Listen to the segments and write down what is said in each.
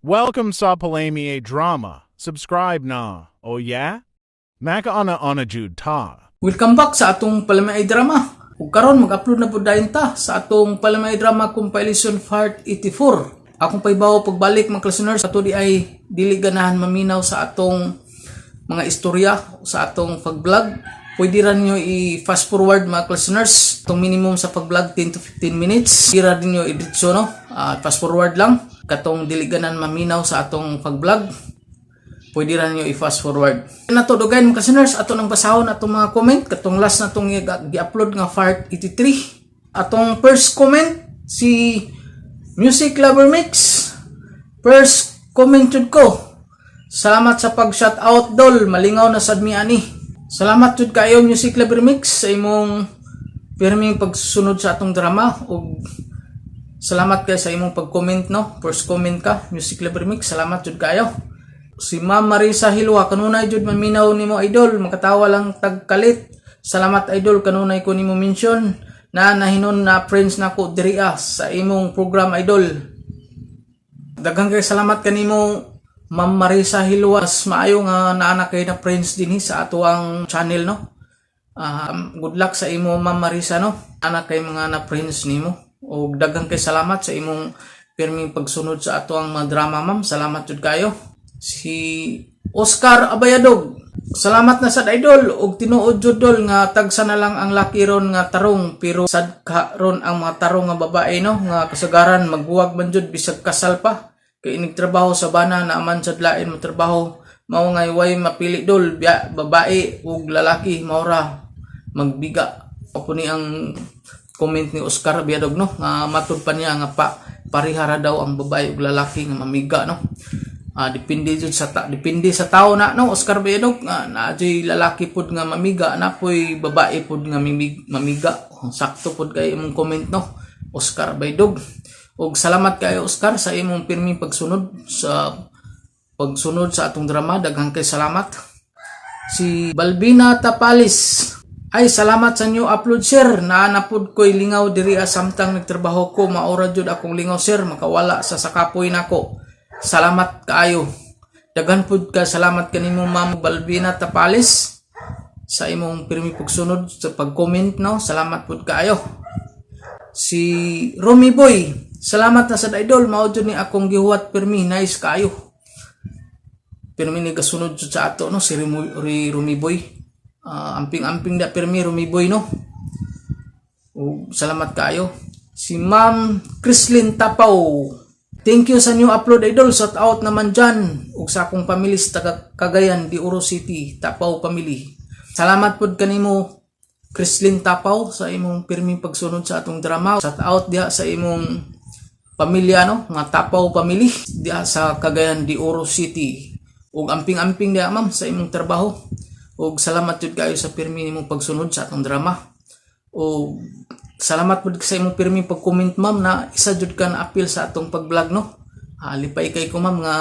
Welcome sa Palami Drama. Subscribe na. Oh yeah? Makaana ana jud ta. Welcome back sa atong Palami Drama. Ug karon mag-upload na pud dayon ta sa atong Palami Drama Compilation Part 84. Akong paibaw pagbalik, mga listeners, ato di ay dili ganahan maminaw sa atong mga istorya sa atong pag-vlog. Pwede ra ninyo i-fast forward, mga listeners. Itong minimum sa pag-vlog, 10 to 15 minutes. Pwede ra ninyo i-diretso, no? Fast forward lang. Katong dili ganahan maminaw sa atong pag-vlog, pwede ra ninyo i-fast forward. Na to dugayan, mga listeners, ato nang basahon atong mga comment katong last na tong gi-upload nga part 83. Atong first comment, si Music Lover Mix. First comment jud ko. "Salamat sa pag shout out, dol, malingaw na sad mi ani." Salamat jud kayo, Music Lover Mix, sa imong pirming pagsunod sa atong drama ug salamat kay sa imong pag-comment, no. First comment ka, Music Lover Mix. Salamat jud kayo. Si Ma'am Marisa Hilwa, "Kanunay jud maminaw nimo, idol, makatawa lang tagkalit. Salamat, idol, kanunay ko nimo mention na nahinon na friends nako diri sa imong program, idol." Daghang kay salamat kanimo, Ma'am Marisa Hilwa. Mas maayo nga naa na kay na friends dinhi sa atoang channel, no. Good luck sa imo, Ma'am Marisa, no. Naa na kay mga na friends nimo. Og daghang kay salamat sa imong pirming pagsunod sa atoang mga drama, ma'am. Salamat jud kayo. Si Oscar Abayadog. "Salamat na sad, idol, og tinuod jud, dol, nga tagsa na lang ang laki ron nga tarong, pero sad ka ron ang mga tarong nga babae, no, nga kasagaran magbuwag man jud bisag kasal pa kay inig trabaho sa bana na man sad lain mo trabaho, mao nga way mapili, dol, biya babae ug lalaki maura magbiga." Apo ni ang comment ni Oscar Abayadog, no, nga matud pa niya nga pa parihara daw ang babae ug lalaki nga mamiga, no. Depende sa tao na, no, Oscar Bayadog, nga naa juy lalaki pud nga mamiga, na poy babae pud nga mamiga. Sakto pud kay imong comment, no, Oscar Bayadog. Ug salamat kayo, Oscar, sa imong pirming pagsunod sa atong drama. Daghang kay salamat. Si Balbina Tapalis. "Ay, salamat sa new upload, sir. Naa na pud ko'y lingaw diri samtang nagtrabaho ko. Maura jud akong lingaw, sir. Makawala sa kapoy nako. Salamat kaayo." Daghan pud ka salamat kanimo, Ma'am Balbina Tapalis, sa imong pirmi pagsunod sa pag-comment, no. Salamat pud kaayo. Si Romy Boy, "Salamat na sad, idol, mao jud ni akong gihuwat pirmi, nice kaayo." Pirmi ni gasunod jud sa ato, no, si Romy Boy. Amping-amping da pirmi Romy Boy, no. Ug salamat kaayo. Si Ma'am Chrislyn Tapaw. "Thank you sa new upload, idol. Shout out naman dyan. Ug sa akong family sa taga Cagayan de Oro City, Tapaw family." Salamat pod kanimo, Chrislyn Tapaw, sa imong pirming pagsunod sa atong drama. Shout out diha sa imong pamilya, no, nga Tapaw family diha sa Cagayan de Oro City. Ug amping-amping diha, ma'am, sa imong trabaho. Ug salamat jud kayo sa pirmi nimong pagsunod sa atong drama. Ug salamat pud sa imong pirmi pag-comment, ma'am, na isa jud ka na appeal sa atong pag-vlog, no. Lipay kay ko, ma'am, nga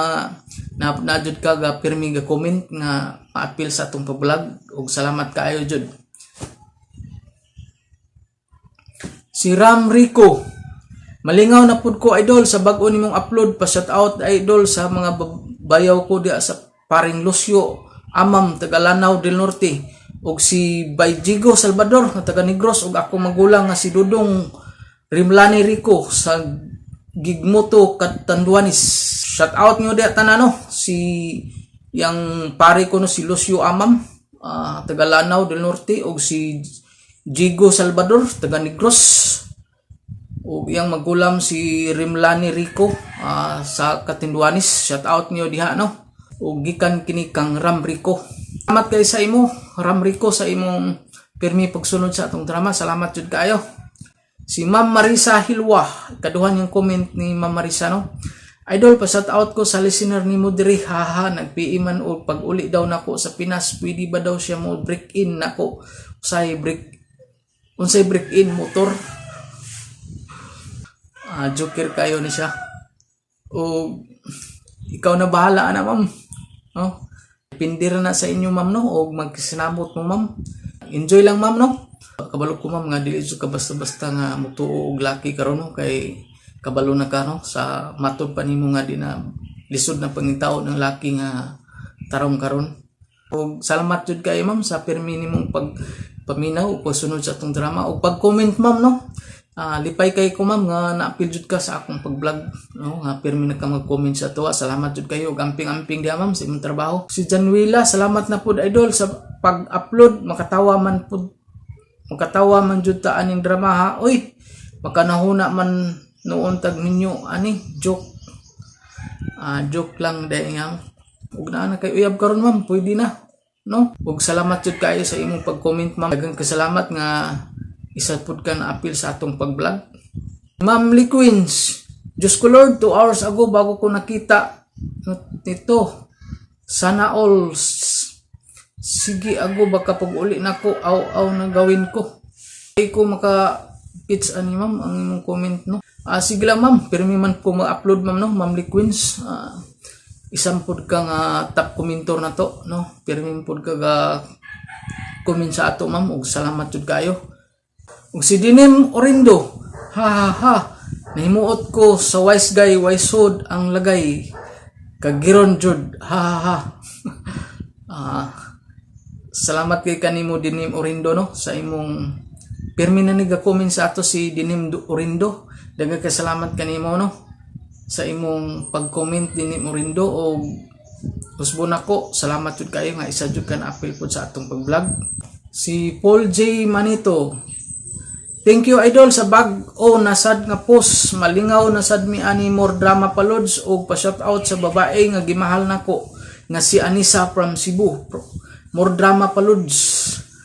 na jud ka ga pirmi ga comment nga ma-appeal sa atong pag-vlog ug salamat kaayo jud. Si Ram Rico. "Malingaw na pud ko, idol, sa bag-o nimong upload. Pa shout out, idol, sa mga bayaw ko diha sa paring Lucio Amam, taga Lanao del Norte, ug si Bayjigo Salvador nga taga Negros, ug akong magulang nga si Dudong Rimlani Rico sa Gigmoto, Catanduanes." Shout out niyo diha tanan, no. Si yang pare ko, no, si Lucio Amam, taga Lanao del Norte, ug si Jigo Salvador, taga Negros, ug iyang magulang si Rimlani Rico sa Catanduanes. Shout out niyo diha, no. Ug gikan kini kang Ram Rico. Salamat kay sa imo, Ram Rico, sa imong pirmi pagsunod sa atong drama. Salamat jud kaayo. Si Ma'am Marisa Hilwa, kaduhan yung comment ni Ma'am Marisa, no. "Idol, pa shout out ko sa listener nimo diri, haha, nag-PE man og pag uli daw nako sa Pinas, pwede ba daw siya mo break in nako?" Usay break, unsay break in, motor? Joker kayo ni siya. O ikaw na bahala na, ma'am. No? Depende ra na sa inyo, ma'am, no, o magsinamot mo, ma'am. Enjoy lang, ma'am, no. Kabalo ko, ma'am, nga dili jud ka basta-basta nga mutuo og laki karon, no, kay kabalo na ka, no, sa matod pa nimo nga di na Lisod na pangitao ng laki nga tarong karon. Ug salamat jud kayo, ma'am, sa pirmi nimong pag paminaw ug pagsunod sa atong drama ug pag-comment, ma'am, no. Lipay kay ko, ma'am, nga naapil jud ka sa akong pag-vlog, no, nga pirmi na ka mag-comment sa atoa. Salamat jud kayo ug amping-amping diha, ma'am, sa imong trabaho. Si Janwila, salamat na pud, idol, sa pag-upload. Makatawa man pud, makatawa man jud ta aning drama ha. Uy, makanahuna man noon tag ninyo ani joke. Joke lang dahil nga ug naa na kay uyab karon, ma'am, pwede na, no? Ug salamat jud kayo sa imong pag-comment, ma'am. Daghang kasalamat nga isa pud ka na apil sa atong pag-vlog. Ma'am Liquins, Diyos ko Lord, 2 hours ago bago ko nakita nito. Sana all. Sige ago, baka pag uli nako aw aw na gawin ko. Ay ko maka pitch ani, ma'am, ang imong comment, no. Sige lang, ma'am, pirmi man ko ma-upload, ma'am, no, Ma'am Liquins. Isang pud ka nga top commentor na to, no. Pirmi pud ka ga comment sa ato, ma'am, ug salamat jud kayo. Ug si Dinem Orindo, ha ha ha, nahimuot ko sa wise guy, wise hood ang lagay. Kagiron jud, ha ha ha. Salamat kay kanimo, Dinim Orindo, no, sa imong pirmi na ni comment sa ato si Dinim Orindo. Daghang kay salamat kanimo, no, sa imong pag-comment, Dinim Orindo, o usbon ako. Salamat jud kayo nga isa jud ka na apil pod sa atong pag-vlog. Si Paul J Manito, "Thank you, idol, sa bag-o nasad nga post. Malingaw na sad mi ani. More drama pa, lods, og pa shout out sa babae nga gimahal nako nga si Anisa from Cebu. More drama pa, lods."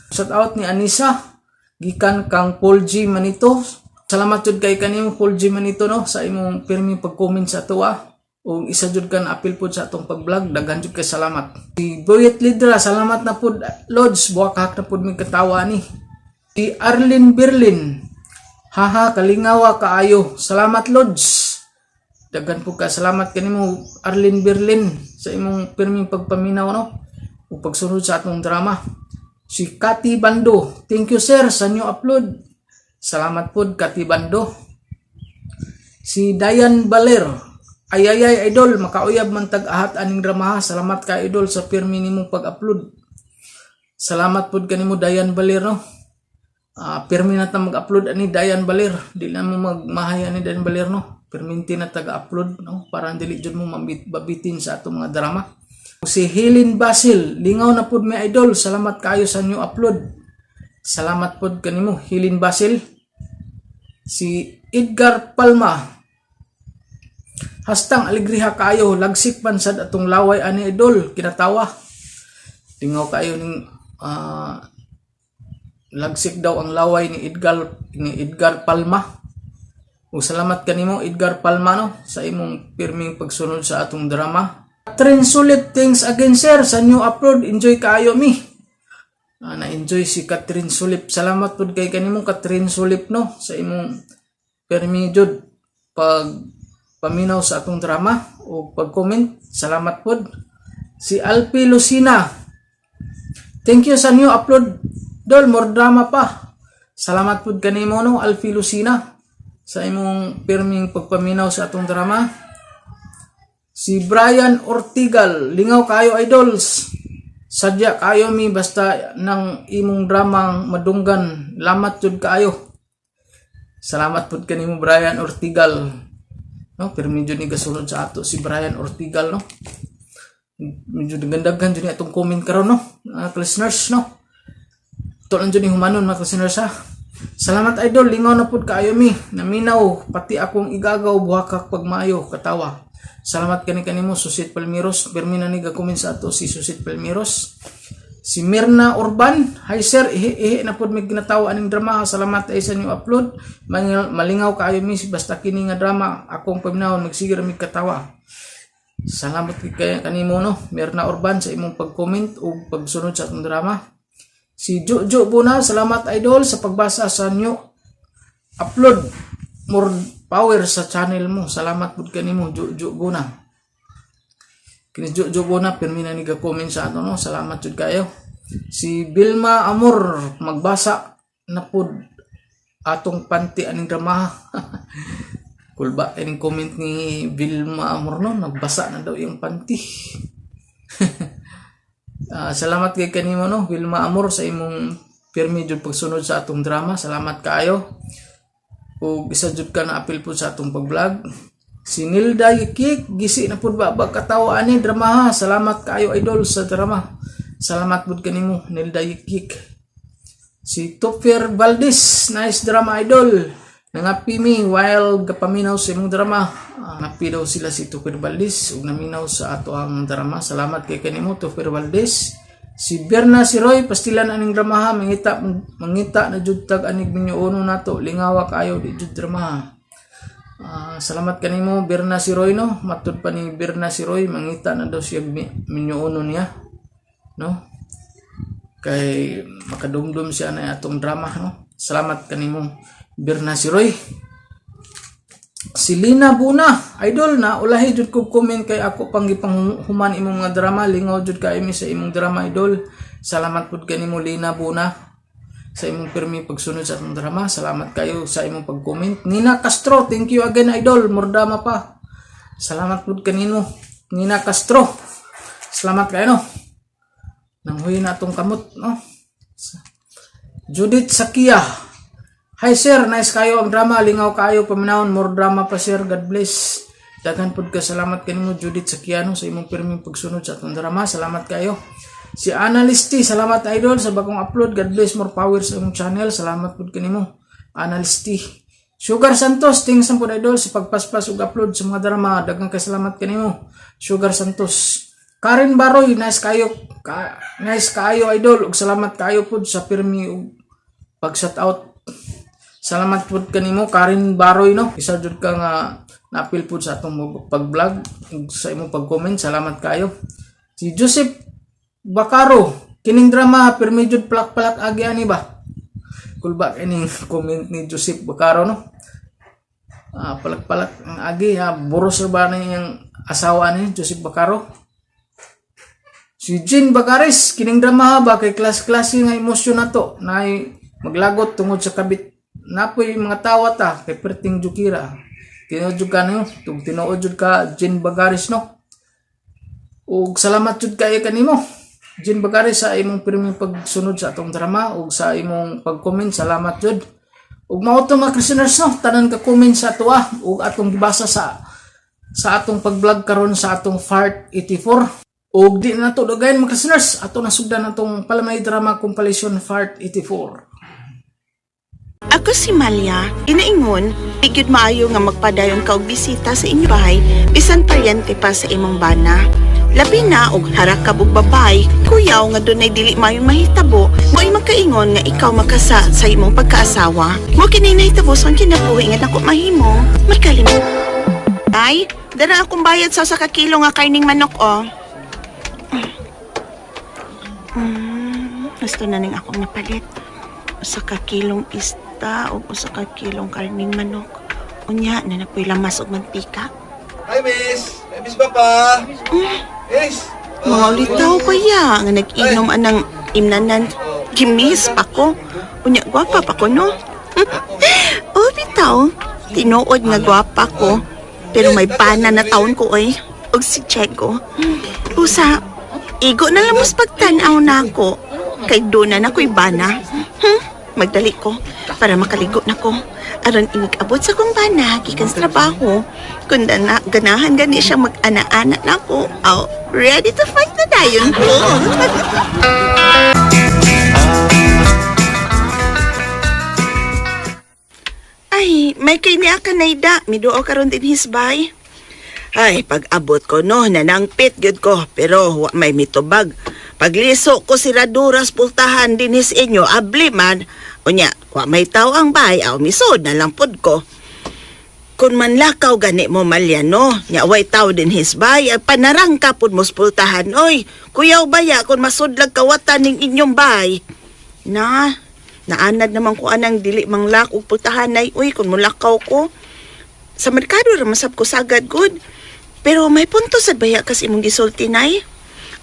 Shout out ni Anisa gikan kang Paul G Manito. Salamat jud kay kanimo, Paul G Manito, no, sa imong pirmi pag-comment sa atoa. Ug isa jud ka na apil pod sa atong pag-vlog. Daghan jud kay salamat. Si Boyet Lidra, "Salamat na pod, lods, buwakak na pod mi katawa ni." Si Arlene Berlin, "Haha, kalingawa kaayo. Salamat, lods." Daghan po ka salamat kanimo, Arlene Berlin, sa imong pirming pagpaminaw, no, ug pagsunod sa atong drama. Si Kati Bando, "Thank you, sir, sa new upload." Salamat pod, Kati Bando. Si Dayan Baler, "Ay ay ay, idol, makauyab man tag ahat aning drama ha. Salamat ka, idol, sa pirmi nimong pag-upload." Salamat pod kanimo, Dayan Baler, no. Pirmi na ta mag-upload ani, Dayan Baler. Di na mo magmahay ani, Dayan Baler, no. Pirminti na taga-upload, no, para dili jud mo babitin sa atong mga drama. Si Helen Basil, "Lingaw na pud mi, idol. Salamat kayo sa new upload." Salamat pod kanimo, Helen Basil. Si Edgar Palma, "Hastang alegriha kayo, lagsik man sad atong laway ani, idol, kinatawa." Lingaw kayo ning lagsik daw ang laway ni Edgar Palma. Ug salamat kanimo, Edgar Palma, no, sa imong pirming pagsunod sa atong drama. Trin Sulit, "Thanks again, sir, sa new upload. Enjoy kaayo mi." Na-enjoy si Catherine Sulip. Salamat pud kay kanimo, Catherine Sulip, no, sa imong pirmi jud pag paminaw sa atong drama o pag-comment. Salamat pud. Si Alpi Lucina, "Thank you sa new upload, dol. More drama pa." Salamat pud kanimo, no, Alpi Lucina, sa imong pirming pagpaminaw sa atong drama. Si Brian Ortigal, "Lingaw kayo, idols. Sadya kayo mi basta ng imong dramang madunggan. Lamat jud kaayo." Salamat pud kanimo, Brian Ortigal. No, pero medyo ni gasunod sa ato si Brian Ortigal, no. Medyo daghan jud ni atong comment karon, no, mga listeners, no. Ito lang jud ni humanon, mga listeners, ha. "Salamat, idol, lingaw na pud kaayo mi. Naminaw pati akong igagaw buhakak pagmaayo katawa." Salamat kani kanimo, Susit Palmiros. Pirmi na ni ga-comment sa ato si Susit Palmiros. Si Mirna Urban, "Hi sir, ihi ihi na pud mi ginatawa aning drama. Salamat ay sa new upload. Malingaw kaayo mi basta kini nga drama akong paminawon, magsige ra mi katawa." Salamat kay kay kanimo, no, Mirna Urban, sa imong pag-comment ug pagsunod sa atong drama. Si Jojo Buna, "Salamat, idol, sa pagbasa sa new upload. More power sa channel mo." Salamat pud kanimo, Jojo Buna. Kini Jojo Buna pirmi na ni comment sa ato, no. Salamat jud kayo. Si Vilma Amor, "Magbasa na pud atong panty aning drama." Kulba ining comment ni Vilma Amorno, nagbasa na daw yung panty. Salamat kay kanimo, no, Vilma Amor, sa imong pirmi jud pagsunod sa atong drama. Salamat kaayo. Ug isa jud ka na apil po sa atong pag-vlog. Si Nilda Yikik, gisi na pud ba katawa ani drama ha. Salamat kaayo, idol, sa drama. Salamat pud kanimo, Nilda Yikik. Si Topher Valdez, nice drama, idol. Nangapi mi while gapaminaw sa imong drama. Ngapi daw sila si Topher Valdez ug naminaw sa ato ang drama. Salamat kay kanimo, Topher Valdez. Si Berna si Roy, pastilan aning drama ha, mangita mangita na jud tag anig minyo uno nato, lingawa kaayo di jud drama ha. Salamat kanimo, Berna si Roy, no. Matud pa ni Berna si Roy, mangita na daw siya minyo uno niya. No? Kay makadumdum siya na atong drama, no. Salamat kanimo, Berna si Roy. Si Lina Buna, idol na ulahi jud ko comment kay ako pang gipanghuman imong mga drama, lingaw jud kaayo mi sa imong drama, idol. Salamat pud kanimo, Lina Buna, sa imong pirmi pagsunod sa atong drama. Salamat kayo sa imong pag-comment. Nina Castro, thank you again, idol. More drama pa. Salamat pud kanino, Nina Castro. Salamat kayo, no. Nanghuy na atong kamot, no. Judith Sakia. Hi sir, nice kayo ang drama, lingaw kayo paminawon, more drama pa sir, God bless. Daghan pud ka salamat kanimo, Judith Sakiano, sa imong pirming pagsunod sa atong drama. Salamat kayo. Si Analisti, salamat idol sa bagong upload. God bless, more power sa imong channel. Salamat pud kanimo, Analisti. Sugar Santos, thanks pud idol sa pagpaspas ug upload sa mga drama. Daghan kay salamat kanimo, Sugar Santos. Karen Baroy, nice kayo, nice kayo idol ug salamat kayo pud sa pirmi ug pag shout out. Salamat pud kanimo, Karen Baroy, no. Isa jud ka nga naapil pud sa atong pag-vlog ug sa imong pag-comment. Salamat kayo. Si Joseph Bacaro, kining drama pirmi jud plak-plak agi ani ba? Kulba kining comment ni Joseph Bacaro, no. Palak-palak ang agi ha, boros ra ba na iyang asawa ni Joseph Bacaro? Si Jean Bagares, kining drama ha ba kay klase-klase nga emosyon na to, nay maglagot tungod sa kabit. Napoy mga tawa ta kay perting jukira. Tinuod jud ka niyo, tug tinuod jud ka, Jean Bagares, no. Ug salamat jud kaayo kanimo, Jean Bagares, sa imong pirming pagsunod sa atong drama ug sa imong pag-comment. Salamat jud. Ug mao to, mga listeners, no, tanan ka comment sa atoa ug atong gibasa sa atong pag-vlog karon sa atong Part 84. Ug di na nato dugayan, mga listeners, ato nasugdan atong Palamay Drama Compilation Part 84. Ako si Malia, inaingon, di gyud maayo nga magpadayon ka og bisita sa inyong bahay bisan paryente pa sa imong bana. Labi na og harakab og babay, kuyaw nga dunay dili maayong mahitabo, mo'y magkaingon nga ikaw makasa sa imong pagkaasawa. Mo kini nahitabo sa akong kinabuhi nga dako mahimo, makalim. Ay, dara akong bayad sa usa ka kilo nga karning manok oh. Gusto na ning akong napalit. 1 ka kilong isda o 1 ka kilong karning manok. Unya na napoy lamas og mantika. Hi, miss! May miss ba pa? Miss! Mga ulitaw pa ya nga nag-inom anang imnanan. Gimis pa ko. Unya gwapa pa ko, no? Oh, bitaw. Tinuod nga gwapa ko. Pero may bana na taon ko oy. Og si Diego. Usa, igo na lang mas pagtan-aw na ako. Kay doon na nako'y bana. Magdali ko para makaligo na ko. Aron inig-abot sa kong bana, gikan sa trabaho. Kung dana, ganahan gani siya mag-ana-ana na ko. Oh, ready to fight na dayon ko. Ay, may kay niya ka naida. Miduo karon din his bay. Ay, pag abot ko no, nanangpit gyud ko, pero wa may mitubag. Pagliso ko siraduras pultahan dinhis inyo, abli man. Unya, wa may tao ang bay, aw misod na lang pod ko. Kung manlakaw gani mo malyano, nya way tao dinhis bay, ay panarang ka pud mo pultahan, oy. Kuyaw baya kung masudlag kawatan ning inyong bay. Na, naanad naman ko anang dili manglak og pultahan ay, uy, kung mulakaw ko. Sa merkado ra masab ko sagad good. Pero may punto sad baya kasi imong gisulti nay.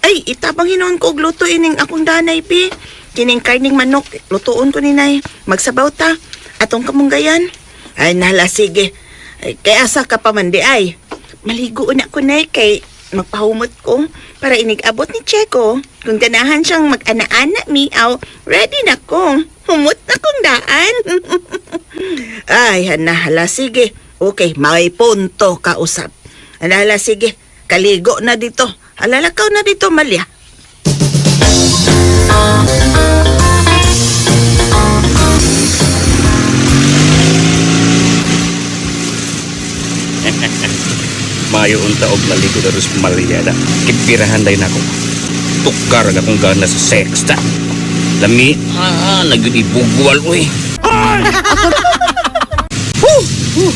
Ay, itabang hinuon ko og luto ining akong danay pi. Kining karning manok, lutuon ko ni nay. Magsabaw ta. Atong kamunggayan. Ay, nala, sige. Ay, kay asa ka pa man di ay. Maligo na ko nay kay magpahumot ko para inig-abot ni Checo. Kung ganahan siyang mag-ana-ana mi, aw, ready na ko. Humot na kong daan. Ay, hala, sige. Okay, may punto kausap. Hala, sige. Kaligo na dito. Halalakaw na dito, Malia. Mayo unta og maligo na ros Malia da. Kipirahan day nako. Tukar ang akong gana sa sex ta. Lami, nagyud ibugwal uy. Huh! Huh!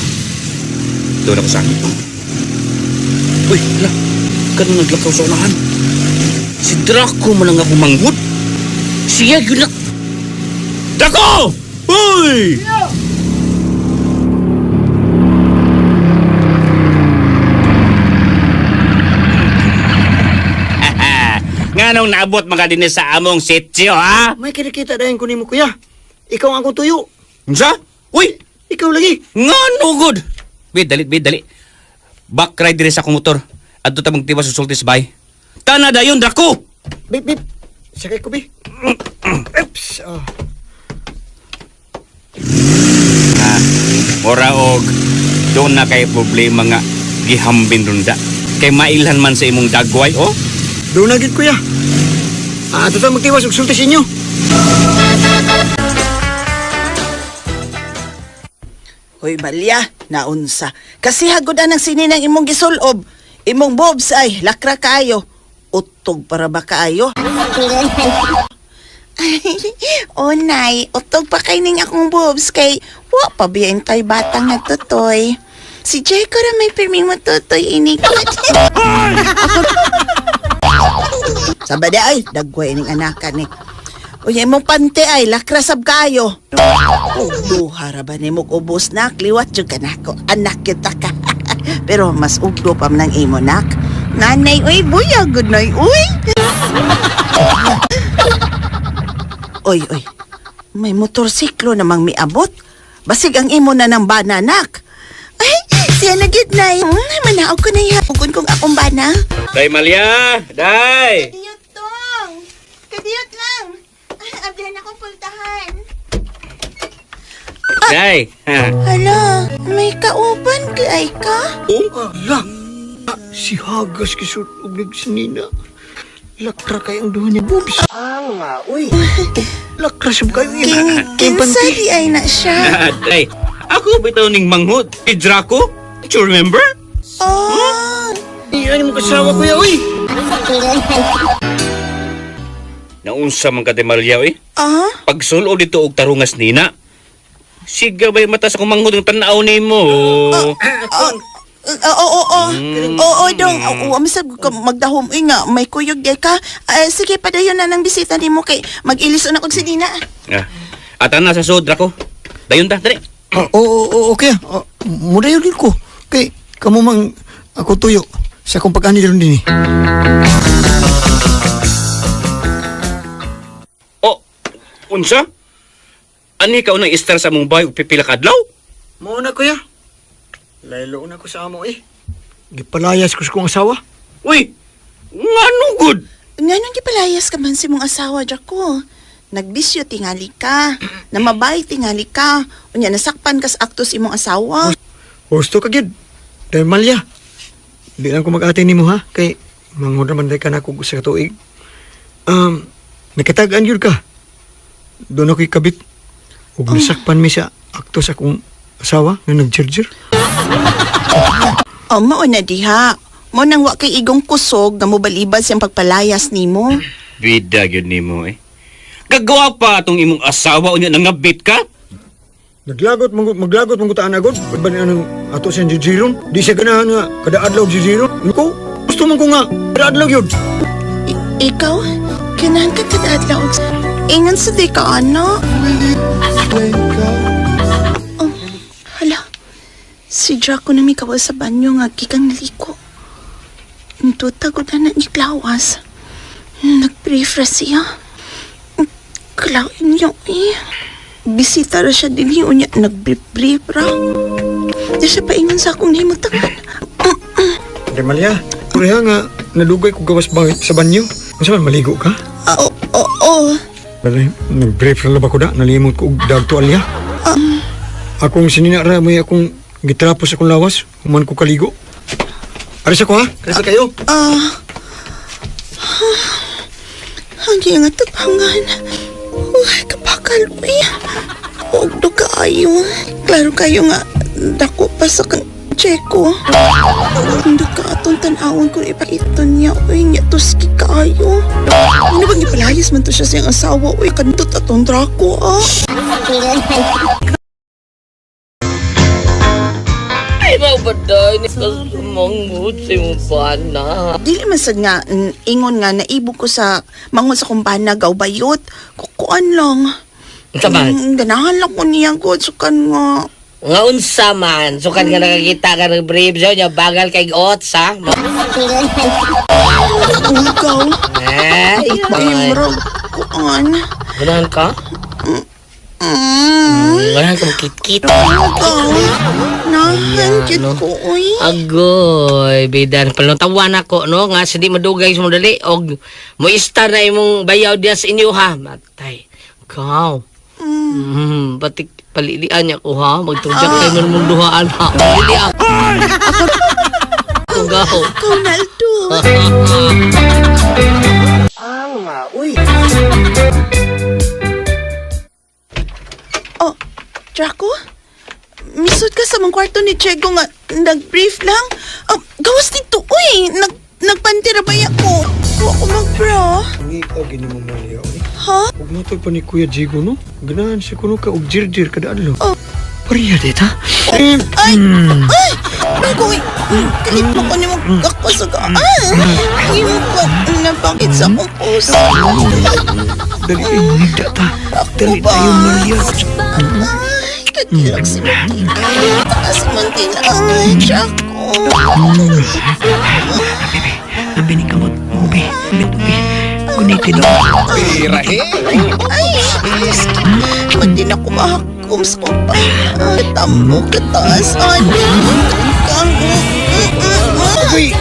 Doon ako sa akin. Uy, hala. Kano naglakaw sa unahan? Si Draco man ang ako manghud. Siya yun na. Draco! Uy! Nganong naabot mga dinhi sa among sitio, ha? May kinikita dahin ko nimo kuya. Ikaw ang akong tuyo. Unsa? Uy, Ikaw lagi. ngano gud? Bi, dali, bi, dali. Back ride dire sa akong motor. Adto ta magtiwas sa sulti sa bay. Tana dayon Draco. Bip, bip. Sakay ko, bi. Oops. Oh. Mora og doon na kay problema nga gihambin runda. Kay mailhan man sa imong dagway, oh. Doon na gid kuya. Ah, ato ta magtiwas og sulti sa inyo. Hoy, Malia, naunsa. Kasi hagod ang sini ng imong gisulob. Imong bobs ay lakra kaayo. Utog para ba kaayo? Ay, oh, nay, utog pa kay ning akong boobs kay wa pa biya tay batang nagtutoy. Si Jeko ra may pirming matutoy inikot. Sabada ay, dagway ning anakan ni. Uy, imong pante ay, lakra sab kayo. Oh, duha ra ba nimo ubos nak, liwat jud ka nako. Anak kita ka. Pero mas ugdo pa man ang imo nak. Nanay, uy, buyag gud nay, uy. Oy, oy. May motorsiklo namang miabot. Basig ang imo na ng bana, nak. Ay, siya na gid nay. Manaog ko na ihapugon kong akong bana. Day Malia, day. Kadiyot tong. Kadiyot lang. Abdihan akong pultahan. Day. Hala, may kauban ka ay ka? Ala. Ah, si Hagas kisud og nagsinina. Lakra kay ang duha niya boobs. Ah, uy. Lakra sab kayo King, kinsa di ay na siya. Day. Ako bitaw ning manghud. Si Draco? Do you remember? Oh, Iyan mo kasawa kuya, uy. Naunsa man ka Malia, eh. ah? Pagsulob dito og tarungas nina. Siga bay mata sa kumanghod ang tanaw nimo. Oo, oo, oo. Oo, dong. Oo, masab ka magdahom. Uy nga, may kuyog di ka. Ah, sige, padayon na ng bisita nimo kay mag-ilis na kog si Nina. Ah. At ana sa sod Draco. Dayon ta, dali. Oo, oo, oo, okay. Oh, mudayo din ko. Kay kamo mang ako tuyo sa akong pag-ani ron din eh. Oh, unsa? Ani ka unang istar sa among bahay og pipila ka adlaw? Mao na kuya. Laylo na ko sa amo eh. Gipalayas ko sa kong asawa. Uy, ngano gud? Nganong gipalayas ka man si mong asawa, Jaco? Nagbisyo tingali ka. Namabay tingali ka. Unya, nasakpan kas aktos imong asawa. Husto ka gyud. Dahil malya. Di lang ko mag-ate nimo ha kay manghod naman day ka na ko sa tuig. Nakatag-an gyud ka. Doon ako'y kabit. Ug nasakpan mi sa akto sa akong asawa nga nagjerjer. O, mao na diha. Mo nang wa kay igong kusog nga mobalibad siyang pagpalayas nimo. Bida gyud nimo eh. Gagawa pa atong imong asawa unya nangabit ka? Naglagot mong maglagot mong kutaan agod. Ba ni anong ato siyang jijiron? Di siya ganahan nga kada adlaw jijiron. Ko gusto man ko nga kada adlaw yun. Ikaw, kanahan ka kada adlaw og ingon sa di ka ano? Oh, hala. Si Draco na mikaw sa banyo nga gikang naliko. Ntuta ko na na ni Klawas. Nag-brief ra siya. Klaw inyo eh. Bisita ra siya dinhi unya nag-brief ra. Di siya paingon sa akong nahimutangan. Di Malia, kureha nga nadugay ko gawas ba sa banyo. Unsa man maligo ka? Ah, oo, oo, oo. Bale, nag-brief ra ba ko da, nalimot ko og dag tuwalya. Akong sinina ra may akong gitrapos akong lawas, human ko kaligo. Aris ako ha, aris na kayo. Ah. Ang iyang tapangan. Uy, kapakal, uy. Huwag do kaayo. Klaro kayo nga, dako pa sa kang Checo. Hindi ka atong tanawon kung ipakita niya, uy, niya tuski kaayo. Ano bang ipalayas man to siya sa iyang asawa, uy, kantot atong Draco, ah. Ay, mabaday ni kasumangut si mong. Dili man sad nga ingon nga naibog ko sa mangon sa kumpana gaw bayot. Kukuan lang. Unsa man? Ganahan lang ko niya god sukan nga. Nga unsa man. Sukan nga nakakita ka ng brief siya niya bagal kay oats ha. Ugaw. Ay, Ay, ay. murag kuan. Ganahan ka? Ganahan ka magkit-kit. Ugaw. Nahan Ayan, gyud no. ko oy. Agoy, bidan paluntawan ako no nga sa di madugay sa madali og moista na imong bayaw diya sa inyo ha. Matay. Kaw. Pati palilian niya ko ha. Magtudyak kayo man mong duhaan ha. Palilian. Ako gaw. Ikaw Naldo. Oh, Draco? Misod ka sa mong kwarto ni Chego nga nag-brief lang. Oh, gawas dito, uy. Nagpantira ba ako? Wa ko mag-bra. Ngikaw gini mo Malia. Uy. Ha? Ug matoy pa ni Kuya Jigo no. Ganahan siya kuno ka og jirjir kada adlaw. Oh. Pareha dita. Ay! Ay! Naku, uy! Kalit mo ko ni mo ako sa ka. Ah! Ay, mo ko napakit sa akong puso. Dali ay nida ta. Ako Dali ba? tayo Malia. Ay, katilak si Martina. Taas Martina. Ay, Draco. Abi ni kamot ubi. Ubi. Gunitin ako. Ay, Diyos ko. Ba't di na ako mahakom sa kumpanya? Katambo, kataas, ano? Kang... Uy!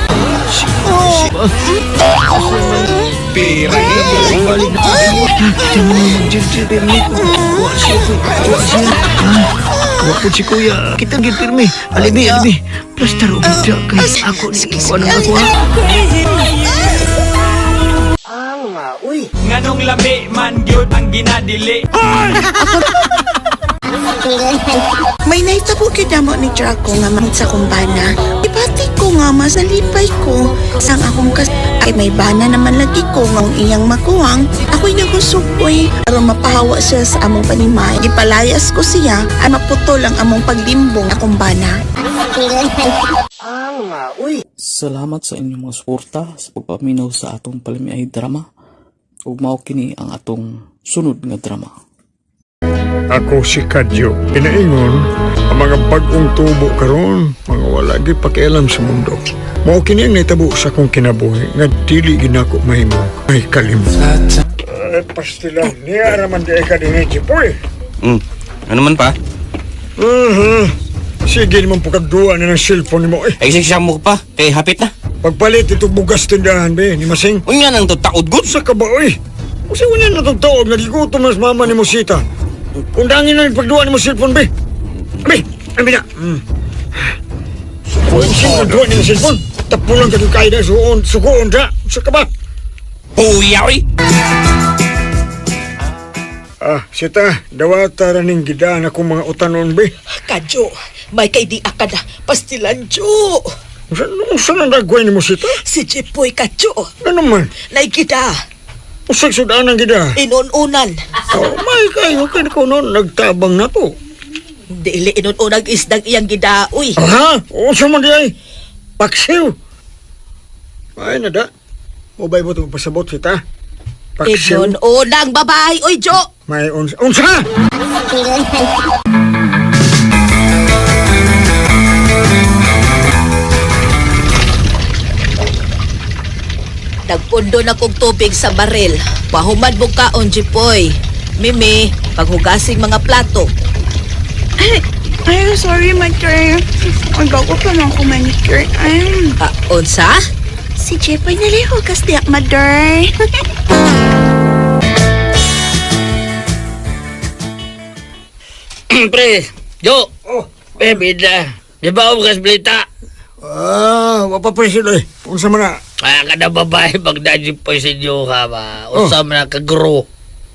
Balik na Kita mo magjirjir pirmi. Wa siya ko. Wa siya. Wa po si Kuya. Kita gid pirmi. Alibi, alibi. Plaster og dida kay ako ni ko na ako ha. Nganong lami man gyud ang ginadili. May nahitabo gyud namo ni Draco nga man sa kumbana. Ipati ko nga mas nalipay ko sang akong kas ay may bana naman lagi ko nga ang iyang makuwang. Ako'y nagusukoy aron mapahawa siya sa among panimay. Gipalayas ko siya ay maputol ang among paglimbong akong bana. Salamat sa inyong mga suporta sa pagpaminaw sa atong palamiay drama. Ug mao kini ang atong sunod nga drama. Ako si Kadyo. Pinaingon, ang mga bagong tubo karon, mga wala gyud pakialam sa mundo. Mao kini ang nahitabo sa akong kinabuhi nga dili gyud nako mahimo ay kalimot. Ay, pastilan niya raman di ka dinhi, Jipoy. Ano man pa? Sige naman po kagduwa na ng cellphone mo eh. Ay, siya mo pa. Kay hapit na. Pagpalit ito bugas tindahan be, ni Masing. Unya nang to taod good. Sa ka ba oy? Usa unya na itong taog, nagigutom na sa mama ni Musita. Kung dangin na yung pagduwa ni mo cellphone be. Abi, abi na. Kung sino duwa ni mo cellphone, tapulang ka yung kaya suon, sukoon da. Sa ka ba? Puya oy. Ah, sita, dawata ra ning gidaan akong mga utanon be. Kadyo, may kay di akada pastilan jo. Usa usa nang dagway ni Musita? Si Jipoy kadyo, Ano man? naigida, Usag sudaan ang gida. inununan. Oh, may kayo kay ko noon nagtabang na to. Dili inununag isdang iyang gida, uy. Ha? Unsa man di ay? Paksiw. Ay nada. Ubay mo itong pasabot sita. Paksiw. Inununang babae, uy jo. May unsa. Unsa! Nagpundo na kog tubig sa baril. Pahuman mo kaon, Jipoy. Mimi, paghugasing mga plato. Ay, Ay, sorry, Mother. Ay, bago pa man ko manicure. Ay, Ah, unsa? si Jepoy nalihugas diya, Mother. Pre, Jo. Oh. Eh, bida. Di ba ako balita? Ah, wa pa pre Siloy. Unsa man na? Kaya ka na babae, pagdadyo po sa inyo ka ba? Usa man na ka-grow.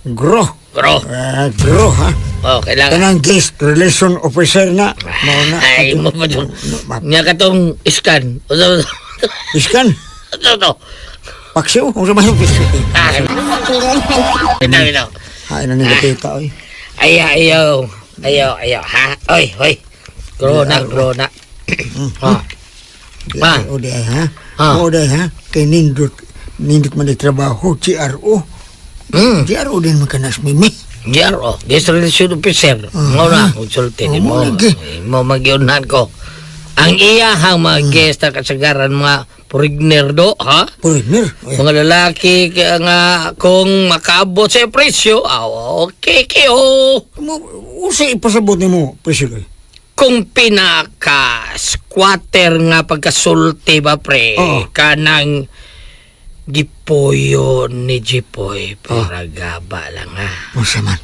Gro. Grow. Ah, gro ha. Oh, kailangan. Kanang guest relation officer na. Mao na. Ay, mo pa dyan. Nga ka tong iskan. Usa man Iskan. Usa to. Paksiw. Unsa man yung paksiw? Ah, bitaw, bitaw. Ay, na nila tita oy. Ay, ayaw. Ayaw, ayaw. Ha? Oy, oy. Grow na, grow na. Ah. Ma. O di ay, ha? Ah. O di ay, ha? Kay nindot nindot man di trabaho GRO. GRO din man kanas mimi. GRO, Guest Relation Officer. Mo na, konsulte ni Oh, mo. lagi. Mo magyunan ko. Ang iyahang mga guest na kasagaran mga foreigner do, ha? Foreigner. Oy. Mga lalaki kaya nga kung makaabot sa presyo, ah, okay kayo. Mo usa ipasabot nimo pre Siloy. Kung pinaka-squatter nga pagkasulti ba pre, Oo. kanang gipuyo ni Jipoy, pero gaba lang ha. Unsa man?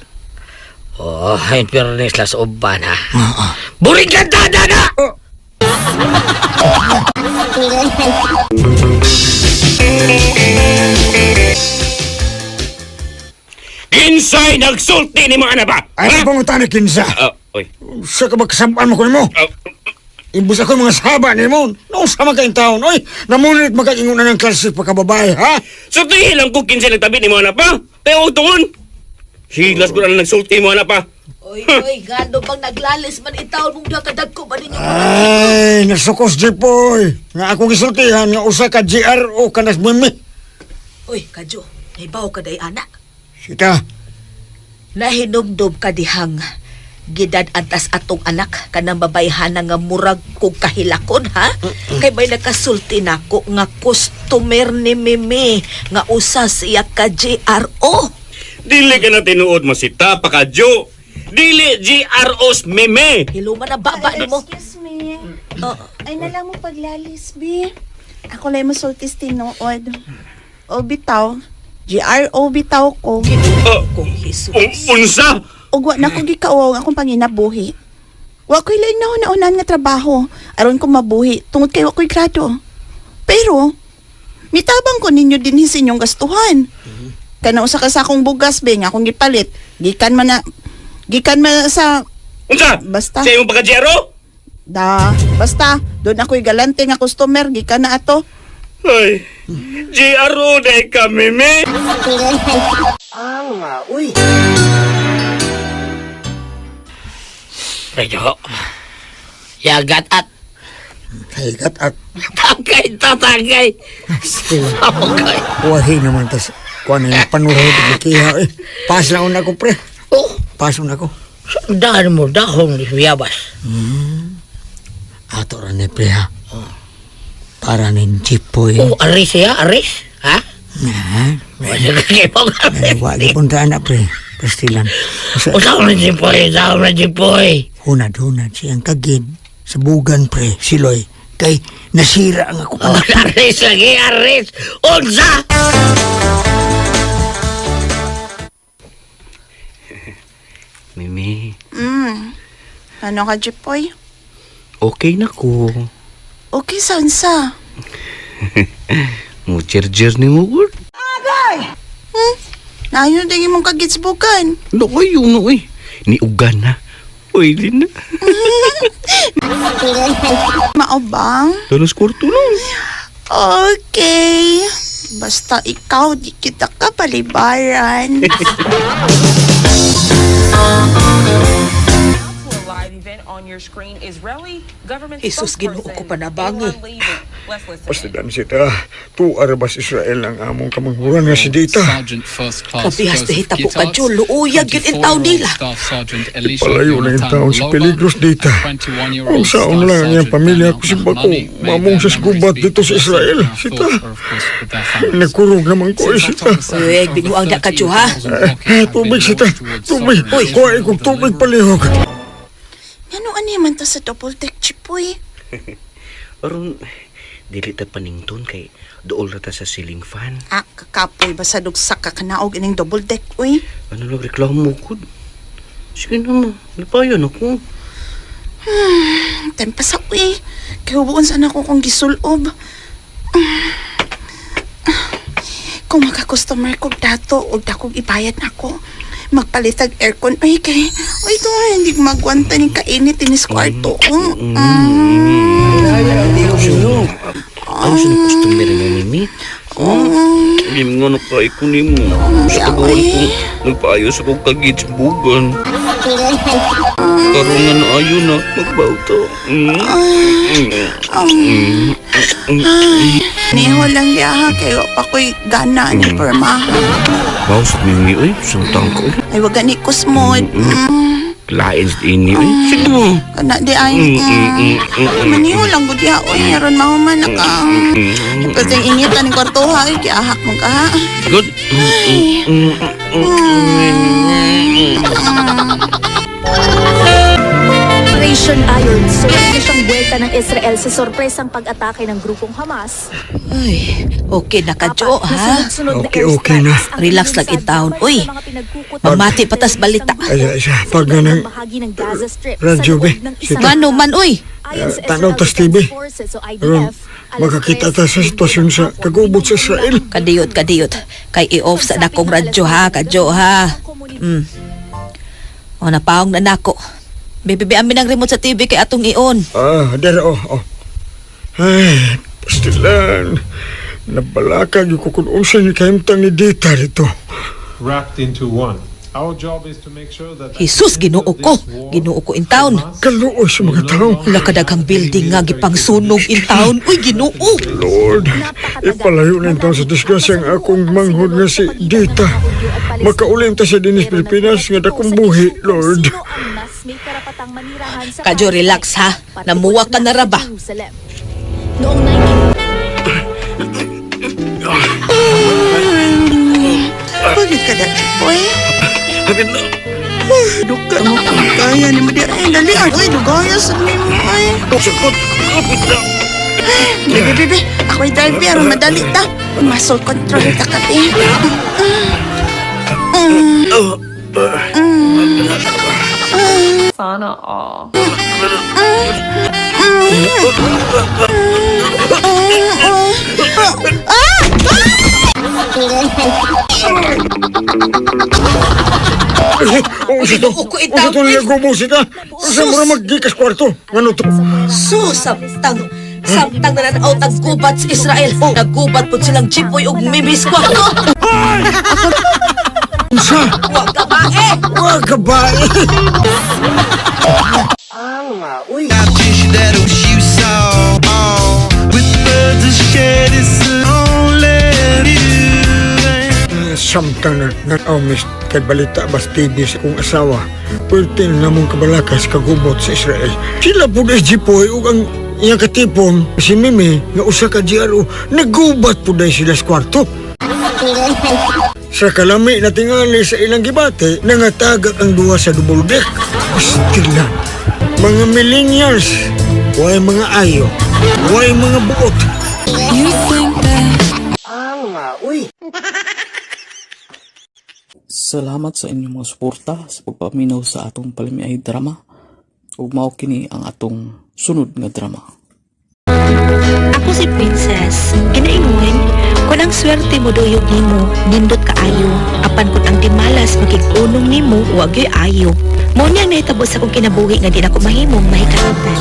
Oh, in fairness las uban ha. Ah, ah. Buring ka na! Kinsay nagsulti ni mga ba? Ay, pangutan ni kinsa. Ah, oy. Sa ka ba kasabaan mo ko nimo? Ah, Imbus ako mga saba nimo. Noong sama kayong taon, oy, namunit makaingon na ng klase pagkababae, ha? So tingin lang ko kinsay nagtabi ni mga pa. Kaya og tuon. Hilas ko na lang nagsulti mo na pa. Oy, oy, gano bang naglalis man itawon mong duha kadagko ba ninyo? Ay, nasukos Jipoy. Nga akong gisultihan nga usa ka GRO kanas mimi. Oy, kadyo, nahibaw ka day ana. Sita, Nahinumdum ka dihang gidad antas atong anak kanang babayhana nga murag kog kahilakon ha kay may nakasulti nako nga customer ni Mimi nga usa siya ka GRO. Dili ka na tinuod mo si Tapa ka, Jo. Dili GRO's meme. Hiluman ang baba nimo. Excuse me. Oh, Ay, nalang mo paglalis, B. Ako lang mo sultis tinuod. O bitaw. GRO bitaw ko. Oh, kong Jesus. unsa? Ug wa na ko gikauwaw ang akong panginabuhi. Wa ko'y laing nauna-unahan nga trabaho aron ko mabuhi tungod kay wa ko'y grado. Pero mitabang ko ninyo dinhi sa inyong gastuhan. Kana usa ka sakong bugas be nga akong gipalit. Gikan man na sa Unsa? Basta. Sa imong pagka-GRO? da basta doon ako'y galante nga customer gikan na ato. Ay, GRO day ka, meme. Pre, Jo. Yagat at higat at tagay, tatagay. Okay. wahi naman tas kuan na panurod og kiha eh. Pas lang una ko pre. Oh, Pas una ko. daan mo, dahon ni Yabas. Ato ra ni pre ha. Para ni Jipoy. Oh, aris siya, aris. Ha? Na. Wala ka kayo Ay, wa gipon ta ana pre. Pastilan. Sa Usaw na Jipoy, usaw na Jipoy. hunad hunad siyang kagid sa bugan pre siloy kay nasira ang akong Oh, anak. aris lagi, aris. Unsa! Mimi, Ano ka, Jipoy? okay na ko. Okay, sansa. Mo jer ni mo gud. Nayon din imong kagitsbukan. No ay, no ay. Ni ugan na. Pwede na. Maobang? Dalos kwarto lang. Okay. Basta ikaw, di kita kapalibaran. Jesus, Ginoo ko panabangi. Pastilan sita. Tuar bas Israel ang among kamanghuran nga si Dita. Sergeant First Class Kapihas Joseph na hitabo ka, Gittard, Jo. Luuyag yun in taon 24-year-old nila. Staff Sergeant Elisha Palayo lang yung Jonathan taon sa Loba, peligros dita. and 21-year-old Ang saon Staff lang ang iyang Sergeant pamilya Daniel ko si Bako. Mahmani made Mamong their sa gubat memories be dito sa blessed Israel. and our Sita. thoughts are, of course, with their families. Nagkurog naman ko eh, Since sita. October 7th, Uy, over binuang na ka, Jo, ha? 13,000 rockets Eh, have been tubig sita. launched towards Tubig. sovereign Kuha Israel, ikong the tubig deliberate palihog. Nga Ngano ani man to sa double deck, Chipoy? Aron dili ta panington kay duol ra ta sa ceiling fan. Ah, kakapoy ba sa dugsak ka kanaog ining double deck, uy? Ano lang reklamo ko? Sige na mo, lipayan ako. Time pa sa uy. Kay hubuon sana ko kung gisulob. Kung maka-customer kog dato og dakog ibayad nako. Magpalitag aircon uy kay uy to hindi ko magwanta ni kainit inis kwarto ko. Ano sa customer mo, Mimi? Hindi mo nga nakaiko ni mo. Sa kagawan ko, nagpaayos ako kagit sa bugan. Karoon nga na ayo na, magbawta. Niho lang diha kay wa pa ko'y gana ni perma. Wow, sa Mimi, uy. Santang ko, uy. Ay wag gani kusmod. Lain sa ini, uy. Sige mo. Kana di ay. Maniho lang gud diha uy aron mahuman na ka. Pwede initan ni kwarto ha, ay kiahak mo ka ha. Good. Operation Iron Sword na siyang buwelta ng Israel sa sorpresang pag-atake ng grupong Hamas. Ay, okay na ka, Jo, Apat na ha? sunod-sunod na Okay, okay na. airstrikes ang Relax lang inilunsad in town. babalik Uy, sa mga pinagkukutan mamati patas balita. Ay, ay, siya, pag ganang bahagi ng Gaza Strip radyo, sa loob be. ng Sita. isang Ngano man, uy. Ayon sa Eh, tanaw Israel tas TV. Defense Forces o Aron, IDF, alas makakita ta sa 3:30 sitwasyon sa hapon, kagubot sa Israel. Kadiyot, kadiyot. Kay i-off sa nakong radyo, ha? Kadyo, ha? O, napaong na nako. Bebe, amin ang remote sa TV kay atong i-on. Ah, dere, oh, oh. Ay, pastilan. Nabalakag yung kung unsa ni kahimtang ni Dita dito. Wrapped into one. Our job is to make sure that Jesus, Ginoo ko. Ginoo ko in town. Kaluoy sa mga tao. Wala kadaghang building nga gipangsunog in town. Uy, Ginoo. Lord, ipalayo na ito sa disgrasya ang akong manghod nga si Dita. Makaulim ta sa dinis Pilipinas nga dakong buhi, Lord. Kadyo, relax ha. Namuwa ka na ra ba? Noong 19 Pagod ka na, Chipoy. Hapit na. Duka mo kung kaya ni mo di ay dali ay uy dugaya sa nimo ay. Sakot. Hapit na. Bebe bebe, ako'y drive aron madali ta. Muscle control ta ka be. Sana all. Oh, sa to. Ginoo ko in Unsa town. to niya gubo sita? Sa mura maggikas kwarto. Ngano to? Samtang samtang nananaw taggubat sa Israel. Naggubat po silang Jipoy ug Mimi Squad. Unsa? Wa ka ba eh? Wa ka ba? Samtang na nanaw mis kay balita bas TV sa kong asawa. Pwerte na namong kabalakas kagubot sa Israel. Sila po na Jipoy ug ang iyang katipon si Mimi nga usa ka GRO nagubat po dahil sila sa kwarto. Sa kalami na tingali sa ilang gibate, nangatagak ang duha sa double deck. Pastila. Mga millennials, way mga ayo, way mga buot. Salamat sa inyong mga suporta sa pagpaminaw sa atong palamiay drama. Ug mao kini ang atong sunod nga drama. Ako si Princess. Ginaingon, kung ang swerte mo duyog nimo, nindot kaayo. Apan kung ang timalas makig-unong nimo, wag yo'y ayo. Mao niya ang nahitabo sa akong kinabuhi nga di na ko mahimong mahikalitan.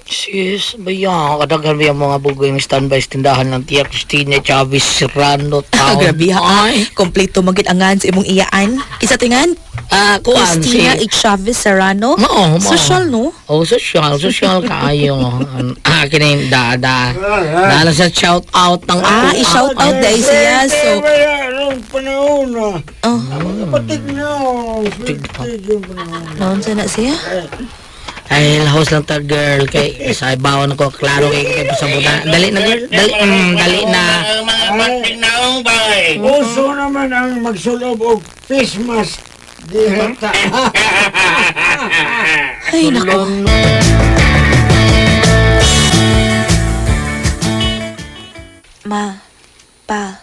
Sis, bayan, kadaghan ba yung mga bugoy ng standby sa tindahan ng Tia Cristina Chavez Serrano Ah, Town. grabe ha. Ay, Kompleto magid angan sa imong iyaan. Isa tingan? ah, kuan Christina si... H. Chavez Serrano. Oo, mao. Social no? Oh, social, social kaayo. Ah, kini da da. Dala sa shout out ng Ah, ako. i-shout out dahil siya. So, Anong panahon na? oh, Kapatid na. Yung panahon. naon sa na siya? Ay, lahos lang ta girl kay sa ibawan ko klaro kay kay pasabutan. Dali na girl, dali dali na. Uso naman ang magsulob og face mask. Dihata. Ay, nako. Ma, pa,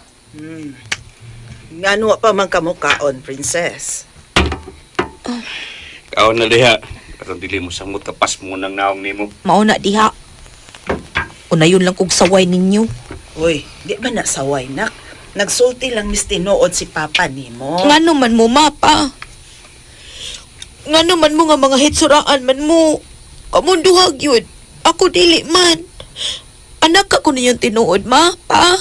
Ngano pa man kamukaon, princess? Kaon na diha. Aron dili mo samot kapas mo nang naong nimo. mauna diha. Unayon lang kog saway ninyo. Uy, di ba nasaway, nak? Nagsulti lang mis tinuod si papa nimo. Ngano man mo, ma, pa? Ngano man mo nga mga hitsuraan man mo? Kamunduhag yun. Ako dili man. Anak ka ko ninyong tinuod, ma, pa.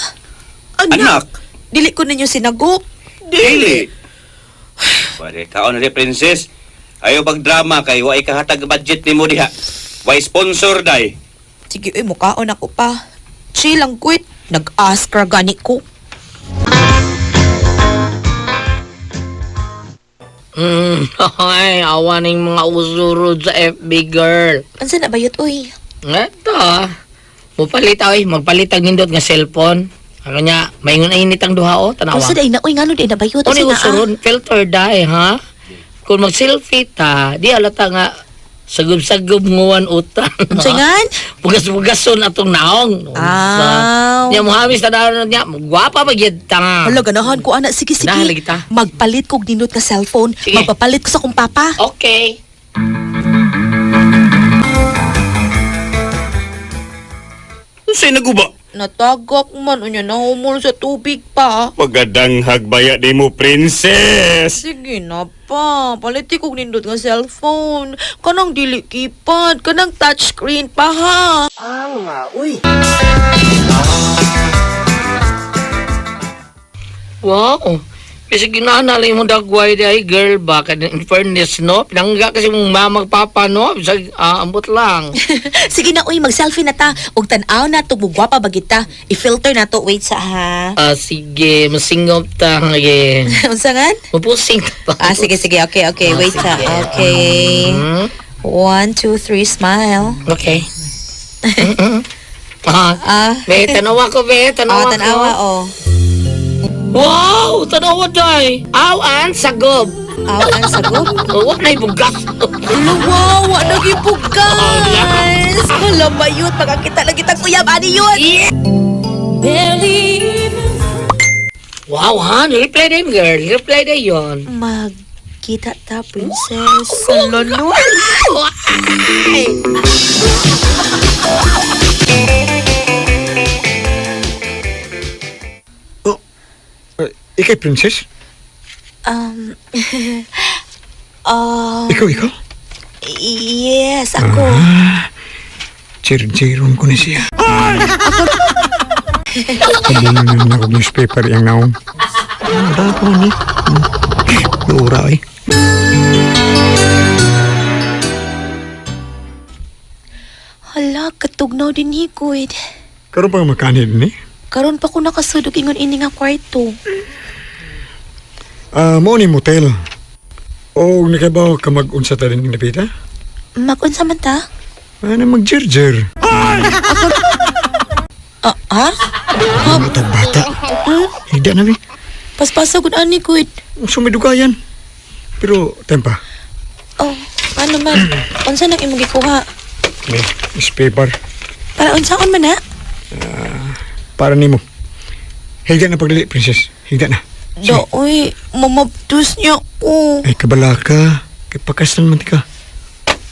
Anak. Dili ko ninyo sinagop. Dili. Pare, kaon na diha, princess. Ayaw pagdrama kay wa kahatag budget nimo diha. Way sponsor day. Sige, uy, mukaon ako pa. Chill lang, quit. Nag-ask ra gani ko. Ay, awa ning mga usurod sa FB girl. Ansa na bayot, uy? Eto, ah. Mupalit oy, magpalit ang nindot nga cellphone. Ano niya, maingon ay init ang duha o, tanawa. Unsa day na, uy, ngano day na bayot? Ano Unsa yung na, ah? usurod, filter dai ha? Kung mag-selfie ta, di alata nga sagob-sagob nguan utang. Unsa ngan? Bugas-bugason atong naong. Aw. Niya muhamis ta daw niya, gwapa pa gyud ta. Hala, ganahan ko, ana. Sige, sige. Ganahan lagi ta. Magpalit kog nindot ka cellphone. Sige. Magpapalit ko sa kong papa. Okay. Unsay naguba? Natagak man, unya nahumol sa tubig pa. Pagadang hagbaya nimo, princess. Sige na pa, palit kog nindot nga cellphone. Kanang dili keypad, kanang touchscreen pa ha. Wow. Kasi ginanalay mo dagway di ay girl ba? Kada in fairness, no? Pinangga kasi mong mama papa, no? Bisag, ambot lang. Sige na uy, mag-selfie na ta. Ug tan-aw na to, bugwapa ba kita. I-filter na to, wait sa ha. Sige, masingop ta. Sige. Unsa ngan? Mapusing ta pa. Ah, sige, sige. Okay, okay. Wait sa. Sige. Okay. Hmm? 1, 2, 3, smile. Okay. Mm-mm. Ah, Ah. be, tanawa ko, be. Tanawa Oh, tanawa, ko. oh. Wow! Tanawa, day. Awan, sagob. Aw, ang sagob. Oh, wag na ibugas. Hala, wow, wa nagibugas. Hala, bayot. Pagkakita lagi tag uyab, ani yun. Wow, ha? Reply day, girl. Reply day yun. Magkita ta, princess. Hala, no. Ay! Eh, ikay, princess? Ikaw, ikaw? Yes, ako. Chiron-chiron ko ni siya. Kabunan na ako newspaper yung naong. Ano ba ako ni? Lura eh. Hala, katugnaw din hikoy. Karon pa makanid ni? Karon pa ko nakasudog ingon ini nga kwarto. Ah, mo ni motel. O nakabaw ka mag-unsa ta rin napita? Magunsa man ta? Ano mag-jirjir? Ah, ha? Bata bata. Higda na bi. Paspasa gud ani kuy. Sumidugayan. Pero tempa. Oh, ano man? Unsa nang imong gikuha? Ni, newspaper. Para unsaon man ha? Para nimo. Higda na pagdali, princess. Higda na. Do, oy, mamabdos niya ko. Ay, kabala ka. Kay pakaslan man ti ka.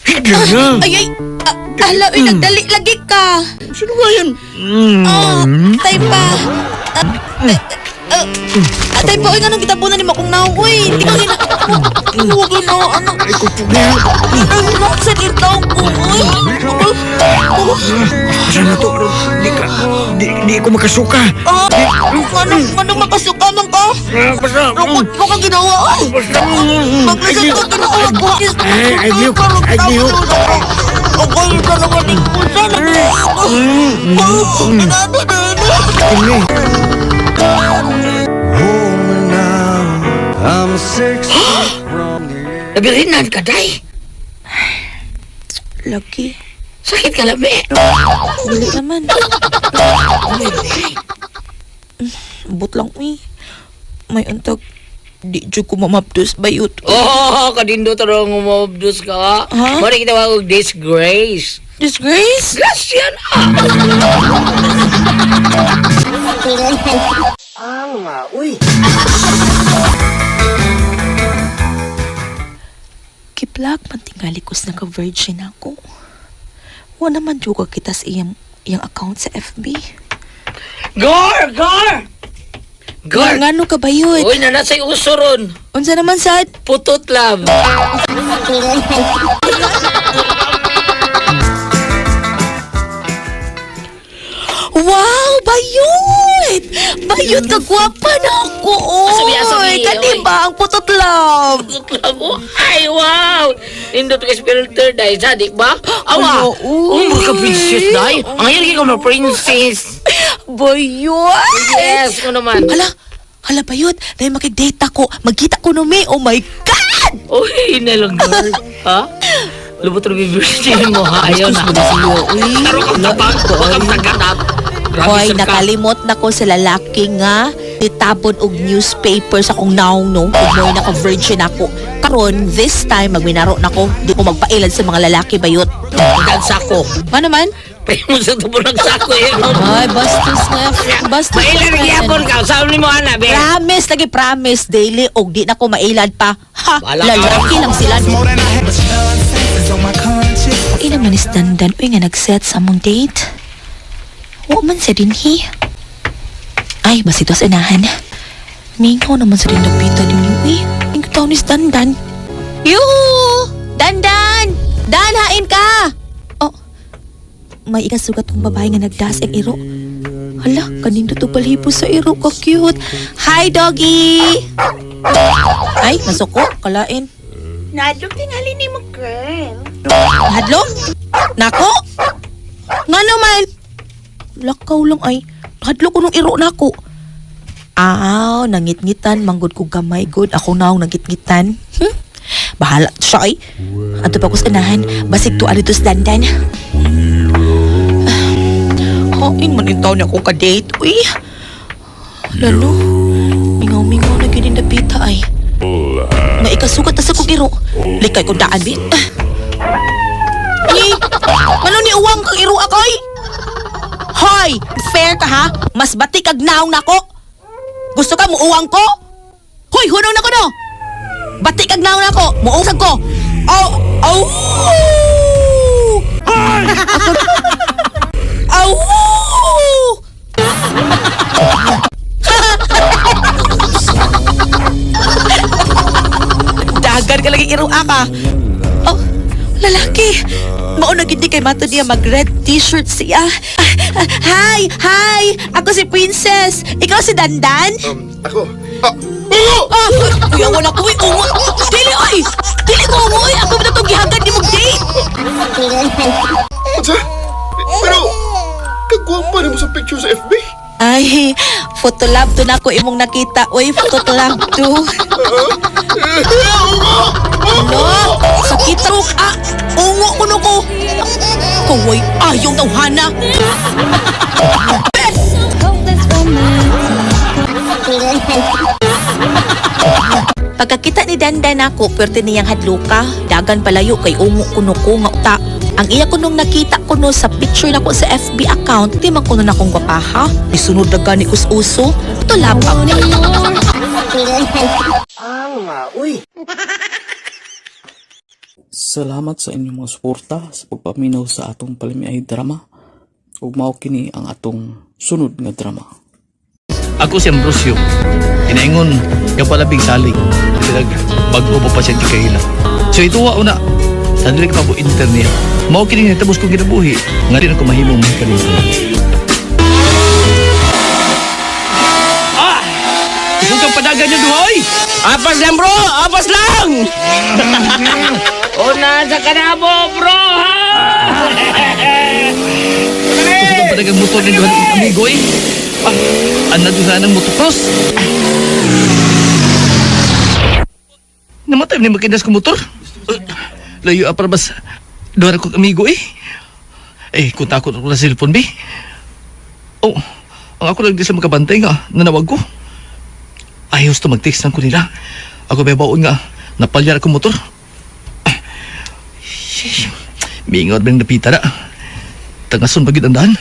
Higda na! Ay, ay, ala, oy, nagdali lagi ka. Sumidugayan. Oh, tay pa. Atay pa, oy, nga nang gitabunan ni akong naong, oy. Hindi ka gina... Huwag na, ano. Ay, kupo na. Ay, sa taong ko, oy. Asa na to? Di ka, di ko makasuka. Ah, ano makasuka man ka? Basta, Rukot mo ka ginawa, oy. Maglasat ka ginawa ko. Ay, ay, ay, ay, Ako yung dalawa ni Kusa. Nabirinan ka, day. Lagi. Sakit ka labi. Dili naman. But lang, uy. May untag. Di jud ko mamabdos bayot. Oh, kadindo tarong umobdos ka. Ha? Mo kita og disgrace. Disgrace? Grasya na. Kiplag man tingali ko sa naka-virgin ako. Wa naman juga kita sa iyang account sa FB. Gar, gar. Gar. Ngano ka bayot? Uy, nanasay uso ron. Unsa naman sad? Putot love. Wow, bayot! Bayot ka gwapa na ako. Oy, Asabi, asabi, kani oy. ba ang putot love? Putot love. Oh, ay, wow. Nindot ka filter dai sa di ba? Awa. Ano, uy. Oh, ka princess dai. Ang ngayon ka mga princess. Bayot! Yes, ko naman. Hala, hala bayot. Dahil makig-date ako. Magkita ko numi. Oh my God! Uy, nalang girl. Ha? Lubot rin virgin mo ha. Ayaw na. Pero kang tapang, kang tagatap. Grabe Hoy, sir ka. nakalimot na ko sa lalaki nga nitabon og newspaper sa akong naong no. Ug mo'y naka-virgin ako. Karon, this time magminaro na ko. Di ko magpailad sa mga lalaki bayot. Ang sako. Ano man? Pahingon sa tubo ng sako eh. Ay, bastos nga. Bastos. Mailan gyapon ka. Sabi mo ana, be. Promise, lagi promise daily og di na ko mailad pa. Ha, Bahala ka. lalaki lang sila. Ina man is dandan uy nga nag-set sa among date. Wa man sa dinhi. Ay, basito sa inahan. Mingaw naman sa dinapita ninyo uy. Ang taon is dandan. Yuhu! Dandan! Dan, hain ka! Oh, may ikasugat kong babae nga nagdas ang iro. Hala, kanindot og balhibo sa iro ka cute. Hi, doggy! Ay, masuko, kalain. Nadlok tingali ni mo, girl. Hadlok? Nako? Nga naman. Lakaw lang ay. Hadlok ko nung iro nako. Aw, nangitngitan, manggod ko gamay good. Ako na ang nangitngitan. Bahala siya ay. Ato pa ko sa anahan, basig tuwa dito sa dandan. Hain man yung taon niya ako ka-date, uy. Lalo, mingaw-mingaw na ginin napita ay. Nga ikasugat na sa kong iro. Likay kong daan, bi. Ay, ano ni uwang kang iro ako'y? Hoy, fair ka ha? Mas batik kag naong nako. Gusto ka muuwang ko? Hoy, hunong na ko no. Batik kag naong nako, muusag ko. Aw, aw. Aw! Dagan ka lagi iro ka. Oh, lalaki. Mauna gid ni kay mato niya mag red t-shirt siya. Ah, ah, hi, hi. Ako si Princess. Ikaw si Dandan? Ako. Ah, Ah, kuya wala ko uy, ungo. Dili oy. Dili ko ungo oy. Ako ba tong gihagad ni mong date? Unsa? Pero kagwapa nimo sa picture sa FB. Ay, photolab to na ko imong nakita. Uy, photolab to. Ano? Sakit rok ah. Ungo kuno ko. Kuway ayong tawhana. Pagkakita ni Dandan ako, pwerte niyang hadluka. Dagan palayo kay ungo kuno ko nga uta. Ang iya ko nung nakita ko no sa picture nako sa FB account, di man kuno na akong gwapaha. Isunod na gani kus uso. Ito lapang. Salamat sa inyong mga suporta sa pagpaminaw sa atong palimiay drama. Ug mao kini ang atong sunod nga drama. Ako si Ambrosio. Inaingon, yung palabing salig. Sila bago pa pa siya gikaila. So ito wa una. Sa dili ka pa po internet. Mao kini nitapos kong kinabuhi. Nga rin ako mahimong mahikalingon. Ah! Isang kang padagan niyo duhoy! Apas lang bro! Apas lang! Una sa kanabo, bro! Ha? Isang kang padagan motor ni duhan amigo eh. Ah, ana doon ng motocross. Namatay ni makinas ko motor. Layo ah, para bas duhan ko amigo eh. Eh, kung takot ako na cellphone bi. Oh, ang ako lang di sa makabantay nga, nanawag ko. Ayos to mag-text lang ko nila. Ako may baon nga. Napalyar akong motor. Sheesh. Mingot ba ng napita na? Tangason pagid ang daan.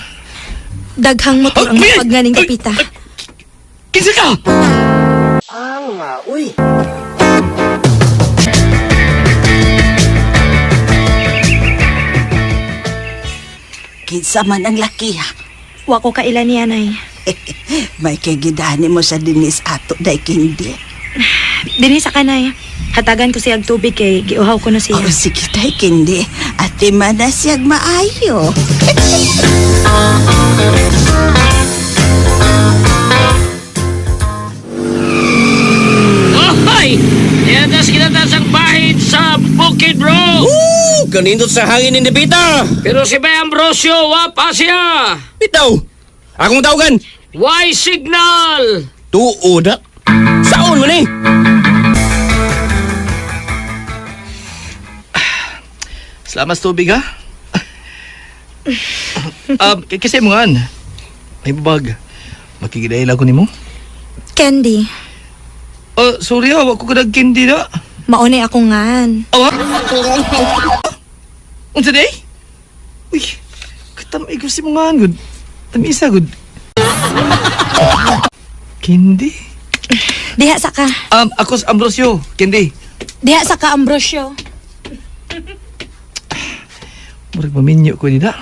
Daghang motor ang Ay! mapag nga ning dapita. Kinsa ka? Kinsa man ang laki ha. Wa ko kaila niya, nay. May kay gidani mo sa dinis ato day kindi. Dinhi sa kanay. Hatagan ko siya og tubig kay giuhaw ko na siya. Oh, sige day kindi. Ate man na siyag maayo. Oy! Niyadas kinatas ang bahid sa bukid, bro! Woo! Kanindot sa hangin ni Dapita. Pero si Bay Ambrosio, wa pa siya! Bitaw! Akong tawagan. Why signal? Tuo na. Saon man eh? Salamat sa tubig, ha? Kasi mo nga, may babag. Makikidail ako nimo. Candy, Oh, sorry ha, wag ko kadag candy na. maunay ako ngan. Awa? Unsa day? Uy, katamay ko si mga gud. Tamisa gud. Candy? Diha sa ka. Ako sa Ambrosio, candy. Diha sa ka, Ambrosio. Murag maminyo ko nila.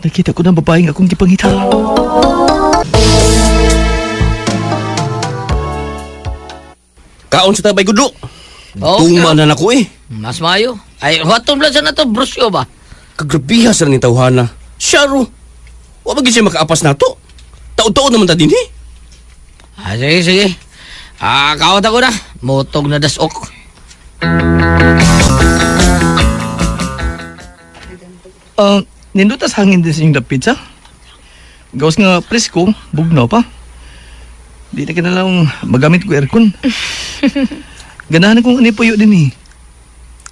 Nakita ko ng babaeng akong gipangita. Kaon sa tabay gudo. Oh, Tuma na nako eh. Mas maayo. Ay, watom lang sa na to, Brosyo ba? Kagrabiha sa ni tawhana. Siya ro. Wa ba gyud siya makaapas nato? Taod-taod naman ta din eh. Ah, sige, sige. Ah, kawat ako na. Mutog na dasok. Nindutas hangin din sa inyong dapit sa? Gawas nga presko, bugnaw pa. Di na kinalang magamit ko aircon. Ganahan akong anipuyo din eh.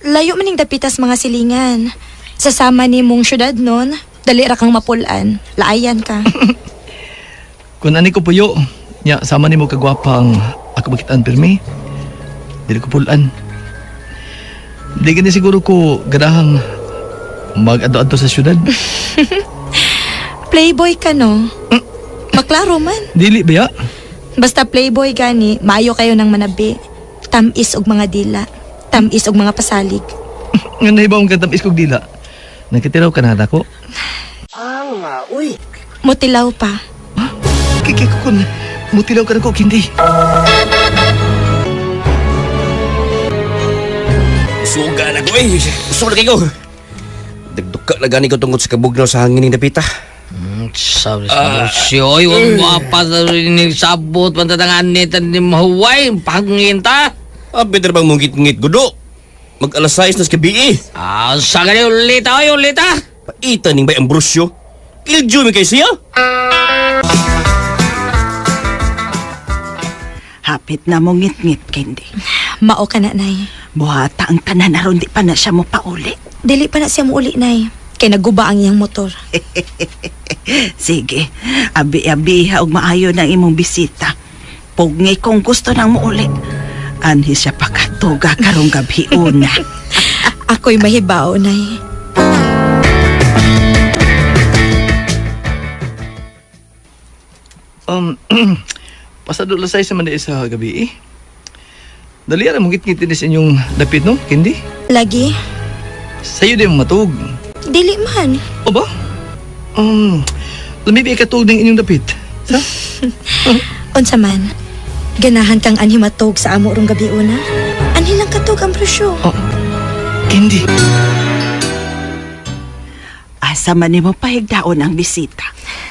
Layo maning dapitas mga silingan. Sasama ni mong syudad nun, dali ra kang mapulan. Laayan ka. Kung ani ko puyo, nya sama nimo kagwapa ang ako makitaan pirmi. Dili ko pulan. Di gani siguro ko ganahang mag-adto-adto sa syudad. Playboy ka no? Maklaro man. Dili ba ya? Basta playboy gani, maayo kayo ng manabi. Tamis og mga dila. Tamis og mga pasalig. Nga nahibaw ang katamis kog dila. Nakitiraw ka na ko. Mutilaw pa. Kiki ko kun mutilaw ka na ko kindi. Suga na ko eh. Suga na kayo. Dagduka na gani ko tungkol sa kabugnaw sa hangin ni Dapita. Sabi sa Brosyo, oy, wag mo pa ni sabot, pantatangan ni ni mahuway, pangin ta. Ah, better bang mong ngit gudo? Mag alas 6 na sa gabi eh. Ah, sa gani ulita, oy, ulita. Paita ning bay Ambrosio. Iljo mi kay siya. Hapit na mo ngit-ngit kindi. Mao ka na, nay. Buhata ang tanan aron di pa na siya mo pauli. Dili pa na siya muuli, nay. Kay naguba ang iyang motor. Sige, abi-abi og maayo ng imong bisita. Pugni kung gusto nang muuli. Anhi siya pakatuga karong gabi una. Ako'y mahibaw, nay. Um, pasado alas 6 naman di sa gabi eh. Dali ra mong ngit din sa inyong dapit no, kindi. Lagi, Sayo din mo matug. dili man. O ba? Lami ba ikatug ng inyong dapit? Sa? Unsa man, ganahan kang anhi matug sa amo rong gabi una. Anhi lang katug ang presyo. Oh, kindi. Asa man nimo pahigdaon ang bisita.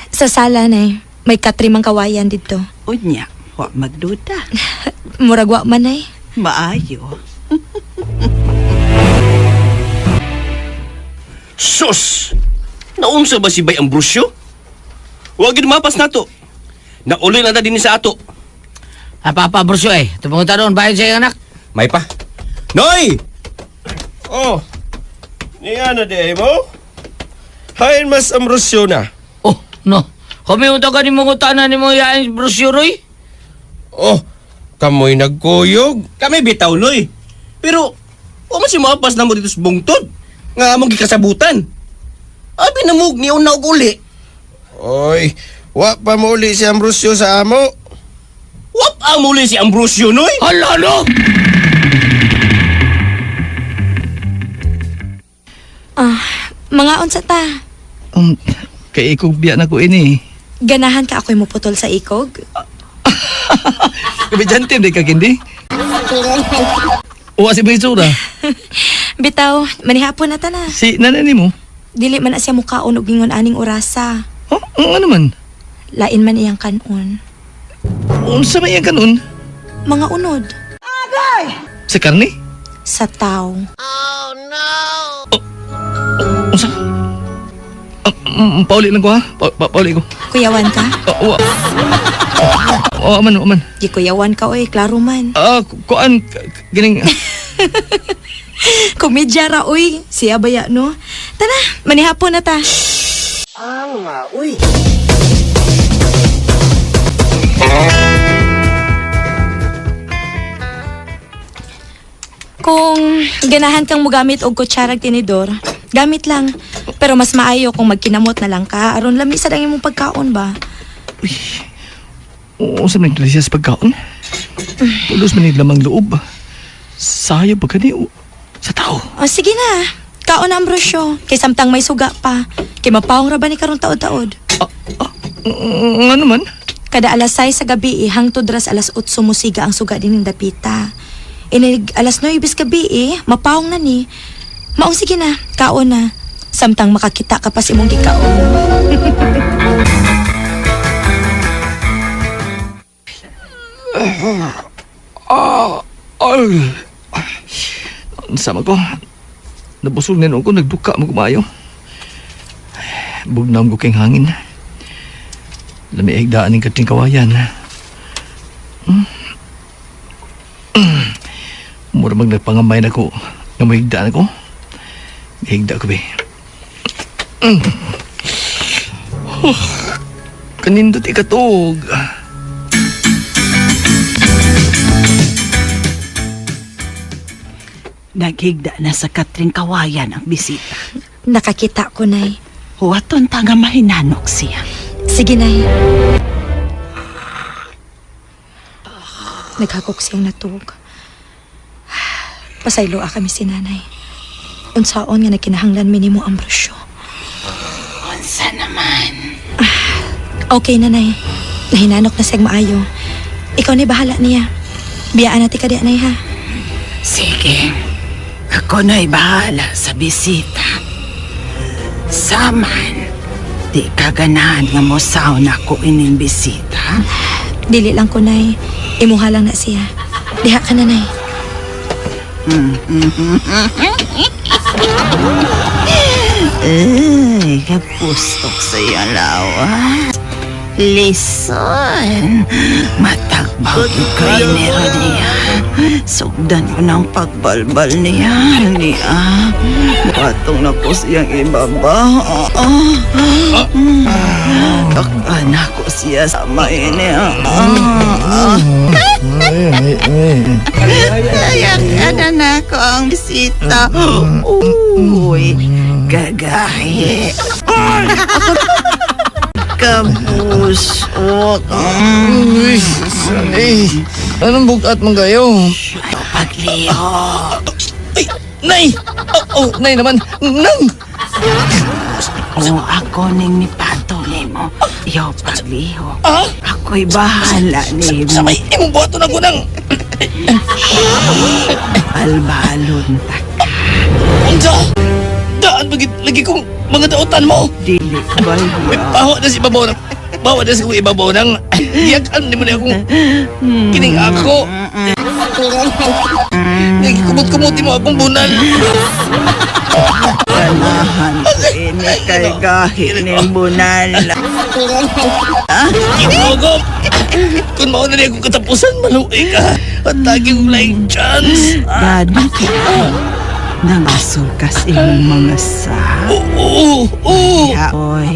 Sa sala, nay. May katrimang kawayan dito. Unya, wa magduda. Murag wa man, nay. Maayo. Sus! Naunsa ba si Bay Ambrosio? Wa gid mapas nato. Nauli na ta dinhi sa ato. Ah, Papa Brosyo eh. Tumunta doon, bayad sa iyong anak. May pa. Noy! Oh, niya na di mo? Hain mas Ambrosio na. Oh, no. Kami unta ka ni mong utana ni mo yain Brosyo, Roy. Oh, kamoy nagkuyog. Kami bitaw, Noy. Pero, wa man si moapas na mo dito sa bungtod. Nga among gikasabutan. Abi na mo, niyon na og uli. Oy, wa pa mo uli si Ambrosio sa amo. Wap ang muli si Ambrosio, Noy. Hala, no! Ah, mga unsa ta. Kay ikog biya na ko ini. Ganahan ka ako'y muputol sa ikog? Komedyante di ka kindi. Uwa si Brisura. Bitaw, manihapon na ta na. Si nanay nimo. Dili man na siya mukaon og ingon aning orasa. Oh, ano man? Lain man iyang kanon. Unsa man iyang kanon? Mga unod. Sa karne? Sa tao. Unsa? Pauli lang ko ha. Pauli ko. Kuyawan ka? Uwa. Oh, aman, aman. Gikuyawan ka oy, klaro man. Ah, kuan gining Komedya ra oy, siya baya no. Tara, manihapon na ta. Uy. Kung ganahan kang mogamit og kutsarag tinidor, gamit lang. Pero mas maayo kung magkinamot na lang ka aron lami sa ang imong pagkaon ba. Unsa man siya sa pagkaon? Pulos man ni lamang loob. Sayo ba kani sa tao? O sige na. Kaon na Ambrosio, kay samtang may suga pa. Kay mapawong ra ba ni karon taod-taod? Ano man? Kada alas 6 sa gabi, eh, hangtod ras alas 8 musiga ang suga din ng dapita. Inig alas 9 bis gabi eh, mapawong na ni. Maong sige na, kaon na. Samtang makakita ka pa sa imong gikaon. Ah, ay. Sama ko. Nabusog na noon ko, nagduka mo kumayo. Bugnaw ko kay hangin. Lami daan ng kating kawayan. Mura mag nagpangamay na ko. Nga mahigdaan ako. Higda ko be. Huh. Kanindot ikatog. Naghigda na sa Katrin Kawayan ang bisita. Nakakita ko, Nay. Huwaton ta nga mahinanok siya. Sige, Nay. Naghakok siyang natuog. Pasayloa kami si nanay. Unsaon nga nagkinahanglan mi nimo Ambrosio. Unsa naman? Okay, nanay. Nahinanok na siyang maayo. Ikaw na bahala niya. Biyaan natin ka di, nay, ha? Sige. Ako na'y bahala sa bisita. Saman, di ka ganahan nga mosaw na ako ining bisita. Dili lang ko, nay. Imuha lang na siya. Diha ka na, nay. Ay, kapustok sa iyong lawas. Listen, matagbaw gyud ko inero niya. Sugdan ko ng pagbalbal niya. Niya, patong na ko siyang ibaba. Takpan ako siya sa may niya. Ayak na na ko ang bisita. Uy, gagahi. Kabusok. Uy, eh, anong bugat man kayo? Pagliho. Ay, nay! Oh, oh, nay naman! Nang! O ako ning nipato nimo. Yo pagliho. Ako'y bahala nimo. Samay, imong buhaton ako nang! Albalon ta ka. Unsa? Daan bagit lagi kong mga dautan mo! Dili ba Uy, bawa na si ibabaw ng... Bawa na si kong ibabaw ng... Iyakan ni mo na akong... Kining ako! Nagkumot-kumuti mo akong bunal! Ganahan ko ini kay gahi ning bunal. Ginogop! Kung mauna na akong katapusan, maluwi ka. At lagi kong laing chance. Gani ka. Nangasol kas imong mga sa. Oo, oo. Ya, oy.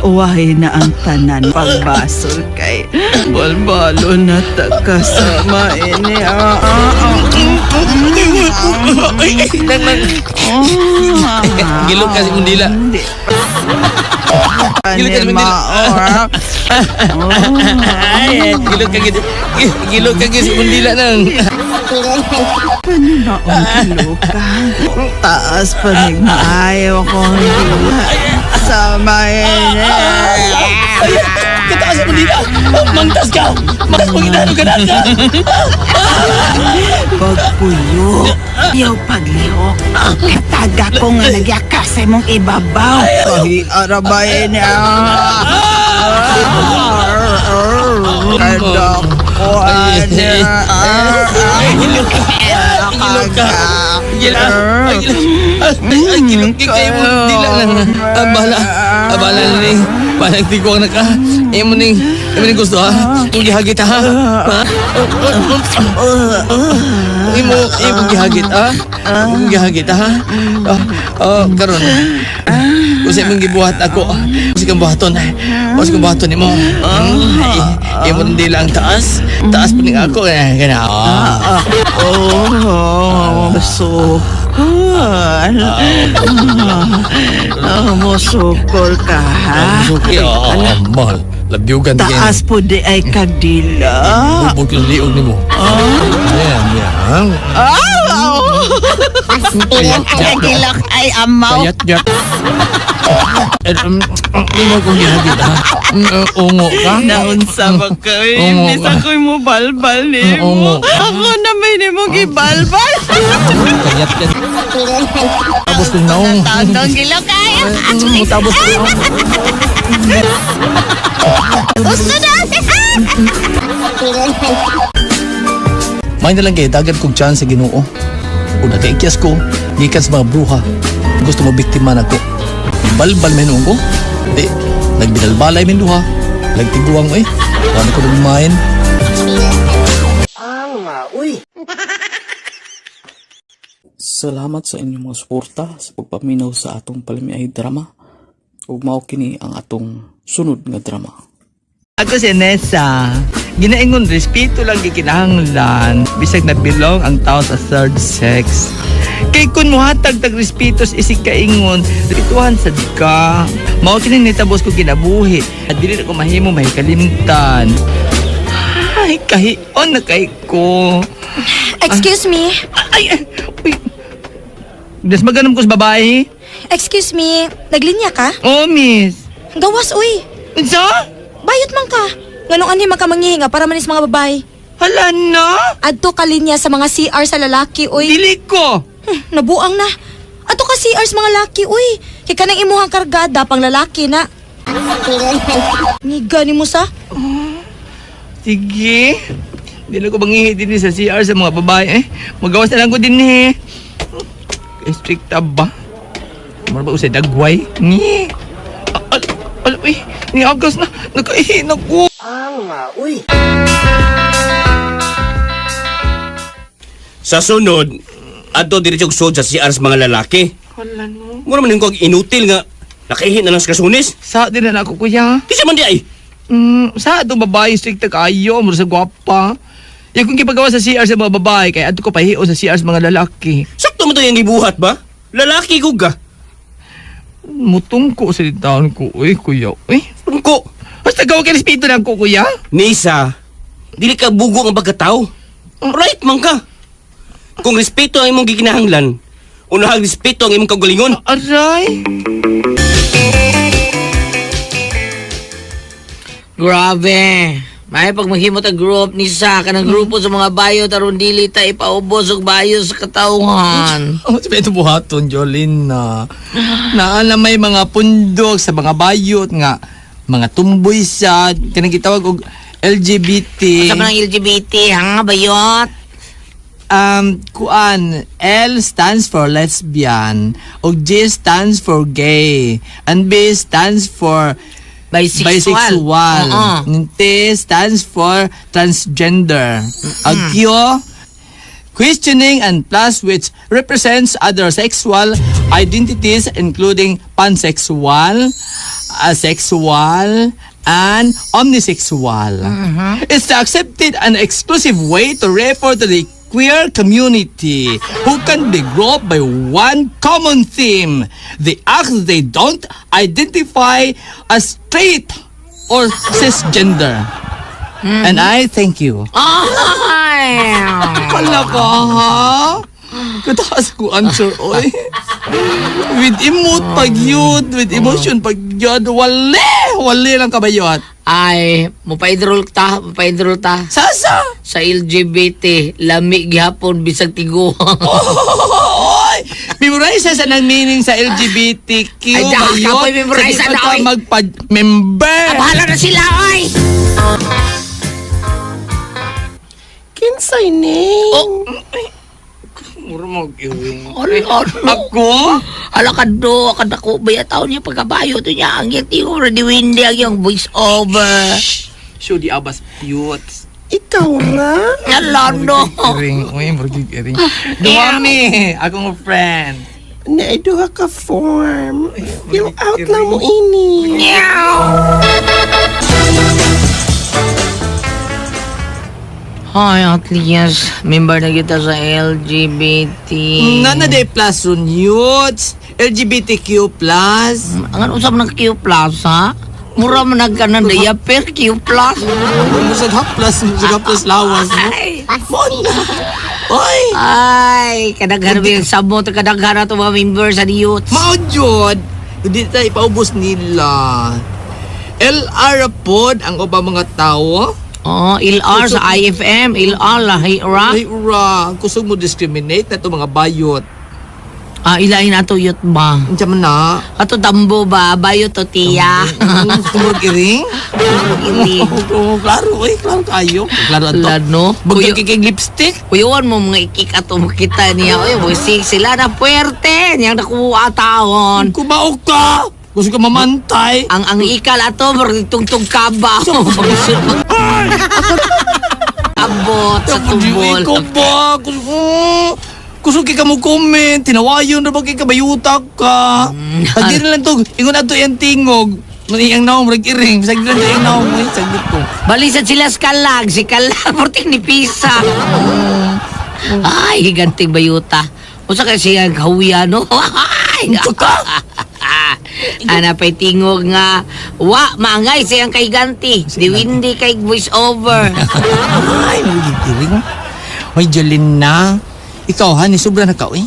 Uwahay na ang tanan pagbasol kay. Balbalo na ta kasama ini. Ah, ah, ah. Ay, ay, nang, nang. Gilok ka si Mundila. Gilok ka si Mundila. Ay, gilok ka gid. Gilok ka gid si Mundila nang. Pananaong gilukan. Taas panig maayo kong dila. Sama ini. Kataas mo dila. Mangtas ka. Mangtas mo ginano ka na. Pagpuyo, iyaw paglihok. Kataga ko nga nagyaka sa imong ibabaw. Kahi arabay niya. Kadok ko Ay, gilok ka. Gilok ka. Gilok. Ay, gilok. Ay, gilok ka kayo mo. Dila lang. Ah, bahala. Ah, bahala na ning. Bahala tiguang na ka. Imo ning, imo ning gusto ha. Itong gihagit ha. Ha? Imo, imo gihagit ha. Imo gihagit ha. Ah, ah, karon. Kung sa imong gibuhat ako, kung kang buhaton, kung kang buhaton nimo. Ay, imo ning dila ang taas. Taas pa ning ako. Eh, kana. Ah. Oh, sukol. Oh, musukol ka, ha? Suki, oh, mahal. Labyugan din. Taas po di ay kadila. Bubog yung liog nimo. Ayan, yan. Oh! Kagilok ay amaw. Kayat, yat. Eh, Imo kong gihagit, ha? Ungo ka? Naunsa ba kay? Ungo Imbis ka. ako'y mo balbal nimo. Ungo. Ako na may nimo gibalbal. Kayat, yat. Tapos kong naong. Tandong gilok ay. Tapos kong naong. Gusto na! May na lang kay dagan kog chance sa Ginoo. Una kay ikyas ko, gikan sa mga bruha. Gusto mo biktima nako. Balbal man ko. Di, nagbinalbalay min duha. Nagtiguang eh. Wala ko lumain. Salamat sa inyong mga suporta sa pagpaminaw sa atong palamiay drama. Ug mao kini ang atong sunod nga drama. Ako si Nessa. Ginaingon respeto lang gikinahanglan bisag nabilong ang tao sa third sex. Kay kun mohatag tag respeto sa isig kaingon, respetuhan sad ka. Mao kini nitabos ko kinabuhi. At dili na ko mahimo mahikalimtan. Ay, kahion na kay ko. Excuse me. Ay, ay, uy. Das maganam ko sa babae. Excuse me. Naglinya ka? Oh, miss. Gawas, uy. Unsa? Bayot man ka. Nganong anhi man ka manghihinga para manis mga babae. Hala na. Adto ka linya sa mga CR sa lalaki, uy. Dili ko. Nabuang na. Adto ka CR sa mga laki, uy. Kay kanang imuhang kargada pang lalaki na. Ngiga ni mo sa? Sige. Hindi na ko bangihi din sa CR sa mga babae eh. Magawas na lang ko din eh. Stricta ba? Mura ba usay dagway? Ni. Al, al, uy, niagas na. Nakaihi na ko. Sa sunod, adto diretso og sud sa CR sa mga lalaki. Hala no. Mura man ko og inutil nga nakaihi na lang sa kasunis. Sa din na ako kuya. Di siya man di ay. Sa atong babae stricta kaayo, mura sa gwapa. Ya kung gipagawa sa CR sa mga babae kay adto ko pahio sa CR sa mga lalaki. Sakto mo to yung gibuhat ba? Lalaki ko ga. Mutungko sa taon ko, uy, kuya. Uy, Tungko. Basta gawa kay respeto na ko, kuya. Nisa, dili ka bugo ang pagkatao. Right man ka. Kung respeto ang imong gikinahanglan, unahag respeto ang imong kaugalingon. Aray! Grabe. May pag maghimot ang group ni sa kanang grupo sa mga bayo taron dili ta ipaubos og bayo sa katawhan. Oh, sabi ito buhaton, Jolene, na. Naa na may mga pundok sa mga bayot nga, mga tumboy sa, kanang gitawag og LGBT. Sa mga LGBT, ha bayot? Kuan, L stands for lesbian, og G stands for gay, and B stands for Bisexual. bisexual. Oo. And T stands for transgender. Ang Q, questioning and plus which represents other sexual identities including pansexual, asexual, and omnisexual. It's the accepted and exclusive way to refer to the queer community who can be grouped by one common theme, the act they don't identify as straight or cisgender. And I thank you. Ay! Pala ka, ha? Kataas ko answer, oy. With emote pag yun, with emotion pag yun, wale! Wale lang kabayot. Ay, mupaidrol ta, mupaidrol ta. Sasa! Sa LGBT, lami gihapon bisag tiguang. Oy! Memorize sa nang meaning sa LGBTQ. Ay, dahil bayot. kapoy memorize Sa di na, pa ka oy. magpa-member. Bahala na sila, oy! Kinsay ni? Oh. Mura mag-iwing. Ano? Ako? Ala ka do, kadako ba yung taon niya pagkabayo to niya. Ang yung tingo, ready windy, ang yung voice over. Show di abas cute. Ikaw ra? Ala no. Iring, uy, murag iring. Duwami, akong friend. Naay duha ka form. Fill out lang mo ini. Hi, at least, member na kita sa LGBT. Nana day plus ron youths. LGBTQ plus. Ang ano usap ng Q plus, ha? Mura man nagka ng diaper, Q plus. Musag half plus, musag half plus lawas mo. Ay, Oy! ay, kadaghan ba yung sabot, kadaghan na ito mga member sa youth. Mao jud. Hindi tayo ipaubos nila. LR pod ang ubang mga tao. Oh, LR sa IFM, LR lahi ra. Ay, ura. Kusog mo discriminate na ito mga bayot. Ah, ilain ato yut ba? Unsa man na? Ato tambo ba? Bayo to tiya. Tumurog iring? Iring. Oo, klaro eh. Klaro kayo. Klaro ato. Lano. Bagay kay lipstick. Kuyawan mo mga ikik ato makita niya. Oy, busik sila na puwerte. Niyang nakuha taon. Kumao ka! Gusto ka mamantay. Ang ikal ato, tungtong kaba. Abot sa tubol. Ikaw ba? Gusto, gusto kay ka mo comment. Tinawayon na ba kay ka bayutak ka? Pag di lang to, ingon ato yung tingog. Iyang naong, murag iring. Bisag di lang to iyang naong. Uy, saglit ko. Balisan sila sa kalag. Si kalag, porting ni Pisa. Ay, higanting bayuta. Usa kasi ang kahuya, no? Ay! Ana pa'y tingog nga, wa, maangay siyang kay ganti. Di windy kay voice over. Ay, murag iring. Hoy, Jolene na. Ikaw ha, ni sobra na ka, uy.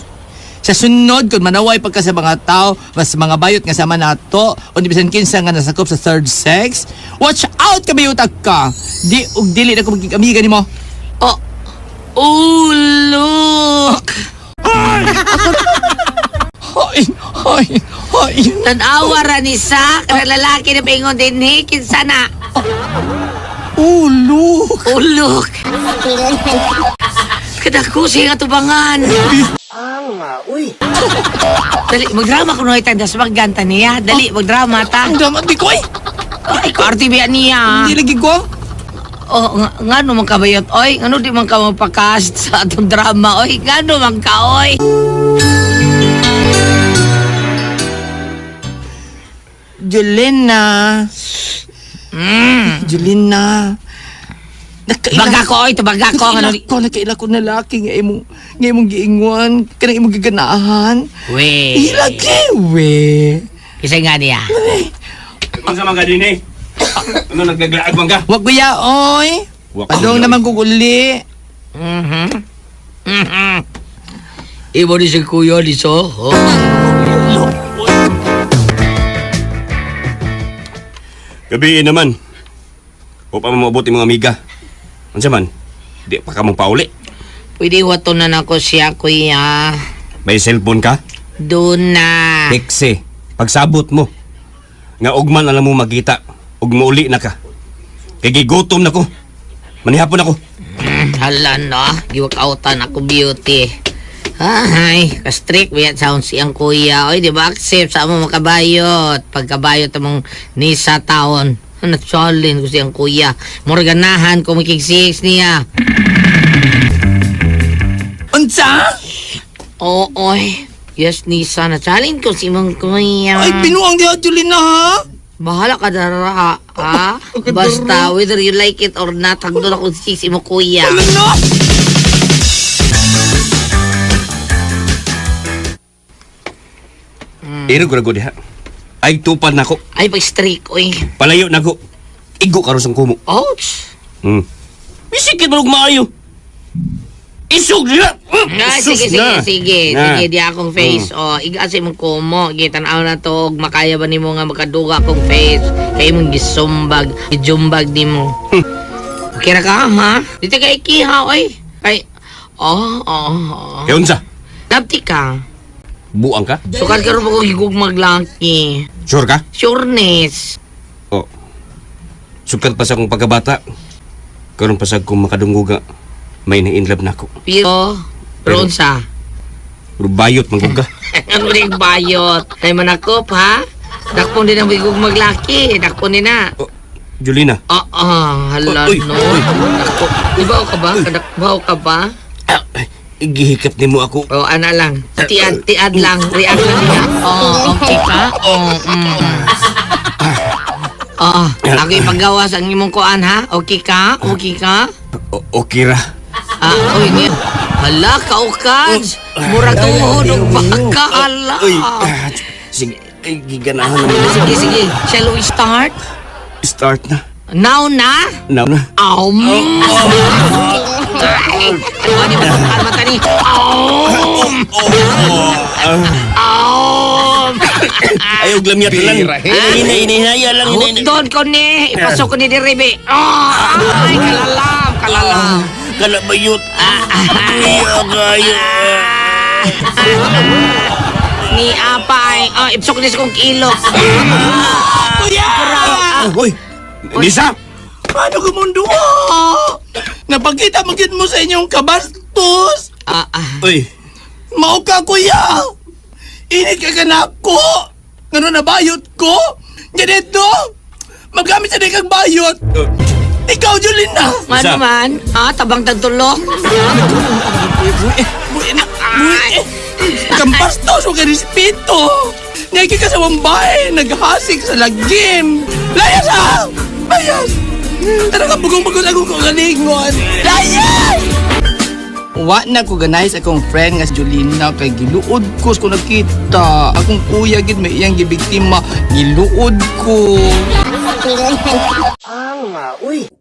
Sa sunod, kung manaway pagka sa mga tao, mas mga bayot nga sama nato, o di bisan kinsa nga nasakop sa third sex, watch out ka bayutag ka! Di, ug dili na ko magiging amiga nimo. Oh, oh, look! Hoy, hoy, hoy. Tanawa ra ni sa, kana lalaki na paingon din, he, kinsa na. Oh, look! Oh, look! Kadako siya nga tubangan. Uy. Dali, magdrama ko nuhay tanda sa magganta niya. Dali, magdrama ta. Ang drama, di ko ay! Ay, kaarte biya niya. Hindi lagi ko. Oh, nga, ngano man kabayot, oy? Ngano di man ka mapakast sa atong drama, oy? Ngano man ka, oy? Jolena. Jolena. Baga ko, oy, tubaga ko. Ngano Nakaila ko, nakaila ko na laki nga imong giingon, kanang imong giganahan. We. Ilagi, we. Kisay nga niya. Unsa man ka din eh? Ano nagdaglaag man ka? Wag kuya, oy. Wag Padong kuya, naman kuguli. Mhm. Mhm. Ibo ni si Kuya ni so. Oh. Gabi naman. O pa maabot yung mga amiga. Unsa man? Di pa ka mong pauli. Pwede wato na nako siya, kuya. May cellphone ka? Doon na. Tekse. Pagsabot mo. Nga ugman alam mo magita. Ug muuli na ka. Kay gigutom na ko. Manihapon ako. Hala no, giwakautan ako beauty. Ay, ka-strict biya sound siyang kuya. Oy, di ba accept sa amo makabayot. Pagkabayot among nisa taon. Ano challenge ko siyang kuya. Morganahan ko makigsix niya. Unsa? Oo, oy. Yes, Nisa, na-challenge ko si imong kuya. Ay, binuang diha, Julina, ha? Bahala ka dara, ha? Ha? Basta, whether you like it or not, hagdon ako si imong kuya. Ano na? Iro ko diha. Ay tupad nako. Ay, pag-streak, oy. Palayo nako. Igo karon sang kumo. Ouch! Bisikit mo maayo. Isog na. Ah, Sus sige, sige, na. sige. Na. Sige, di akong face. O, iga sa imong kumo. Sige, tanaw na to. Og makaya ba nimo nga makaduga akong face? Kay imong gisumbag, gijumbag nimo. Okay ra ka, ha? Dito kay ikiha, oy. Kay, oh. Eh, unsa? Dapti ka. Buang ka? Sukad karon pa ko higog maglaki. Sure ka? Sureness. Oh. Sukad pa sa akong pagkabata. Karon pa sa akong makadunguga. May na-inlove na ako. Pero, pero unsa? Pero bayot man ka. Ano rin bayot? Kay manakop, ha? Dakpon din ang higog maglaki. Dakpon din na. Julina. Oo, hala Uy, no. uy. Dako. Ibaw ka ba? Kadakbaw ka ba? Gihikap nimo ako. O, ana lang. Tiad, tiad lang. React lang niya. Oh, okay ka? Oh. Oo, ako ipagawas ang imong kuan ha? Okay ka? Okay ka? Okay ra. Ah, oy, ni. Hala, kaukads. Mura tuhod og baka, hala. Uy, sige, ay, giganahan naman. Sige, sige. Shall we start? Start na. Now na? Now na. Aum. Ay, ano ba ang mata ni? Aum. Aum. Ay, og lamyat na lang. Ina, ina, lang. Ina, ina. Hutdon ko ni. Ipasok ko ni diribi. Oh, ay, kalalam, kalalam. Kalabayot. Iya, kayo. Ni apa ay. Oh, ipasok ko ni sa kong kilo. Kuya! Uy, Nisa! Paano ko mundo? Napakita mo gid mo sa inyong kabastos. Ah, ah. Uy, Mao ka, kuya! Init ka kanako! Ngano na bayot ko? Ganito! Magamit sa kang bayot! Ikaw, Julina! Ano man? Ha? Tabang tagtulong? Ay! Kambastos o respeto! Nagi ka sa wambay, naghasik sa lagim! Layas ha! Layas! Tara ka bugong-bugong akong kagalingon! Layas! Wa na ko ganay sa akong friend nga si Julina kay giluod ko sa ko nakita. Akong kuya gid may iyang gibiktima, giluod ko.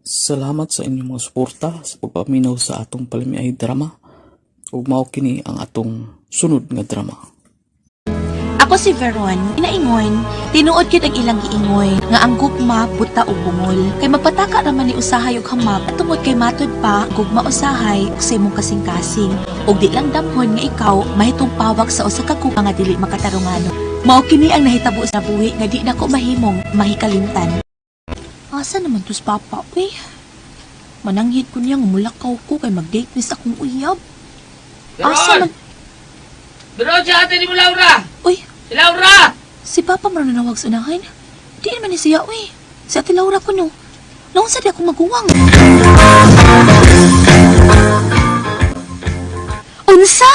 Salamat sa inyong mga suporta sa pagpaminaw sa atong palamiay drama. Ug mao kini ang atong sunod nga drama. Ako si Veron, inaingon, tinuod gyud ang ilang giingon nga ang gugma buta og bungol. Kay magpataka ra man ni usahay og hamab tungod kay matud pa gugma usahay ug sa imong kasing-kasing. Ug di lang damhon nga ikaw mahitong pawak sa usa ka gugma nga dili makatarungan. Mao kini ang nahitabo sa buhi nga di nako mahimong mahikalimtan. Asa naman tus papa, uy? Mananghid ko niya nga mulakaw ko kay mag-date ni sa akong uyab. Asa man Bro, siya ate ni mo, Laura! Uy! Si Laura! Si Papa man nanawag sa unahan. Di naman ni siya, uy. Si Ate Laura ko no. Noon sa di ako maguwang. Unsa?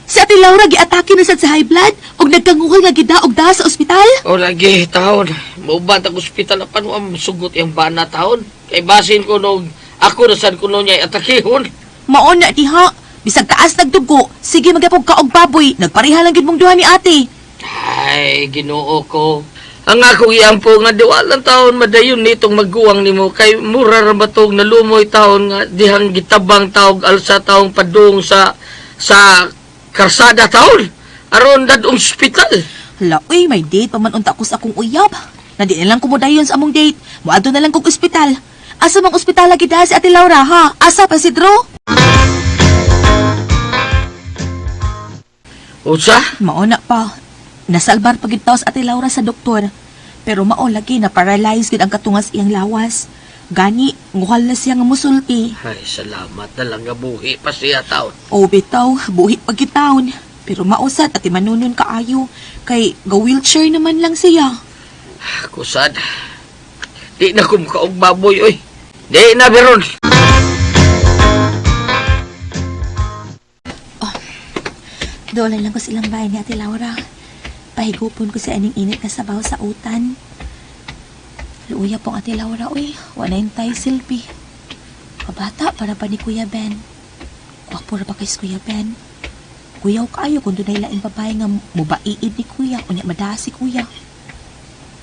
Si Ate Laura giatake na sad sa high blood ug nagkanguhol nga gidaog da sa ospital? O lagi, taon. Maubat ang ospital apan wa sugot yung bana taon. Kay basin ko nog ako na sad kuno niya atakihon. Mao na diha. Bisag taas nagdugo, sige magyapog ka og baboy, nagpareha lang gid mong duha ni ate. Ay, Ginoo ko. Ang akong iampo nga duwa lang taon madayon nitong maguwang nimo kay mura ra ba tog nalumoy taon nga dihang gitabang taog alsa taong padung sa karsada taon aron dadong ospital. Hala, uy, may date pa man unta ko sa akong uyab. Nandi na lang kumudayon sa among date. Muadto na lang kog ospital. Asa mang ospital lagi si Ate Laura, ha? Asa pa si Drew? Usa? Mao na pa. Nasalbar pagid taw sa Ate Laura sa doktor. Pero mao lagi na paralyzed gid ang katungas iyang lawas. Gani, nguhal na siya nga musulti. Ay, salamat na lang nga buhi pa siya taon. O bitaw, buhi pag taon. Pero mausad at manunon kaayo. Kay ga wheelchair naman lang siya. Kusad. Di na ko makaog baboy, oy. Di na, Beron. Oh, Doon lang ko silang bahay ni Ate Laura. Pahigupon ko sa aning init na sabaw sa utan. Luuya pong Ate Laura, uy. Wala yung tayo silbi. Kabata para pa ni Kuya Ben. Gwapo ra ba kay si Kuya Ben? Kuyaw kaayo kung dunay laing babae nga mubaiid ni Kuya, unya madaha si Kuya.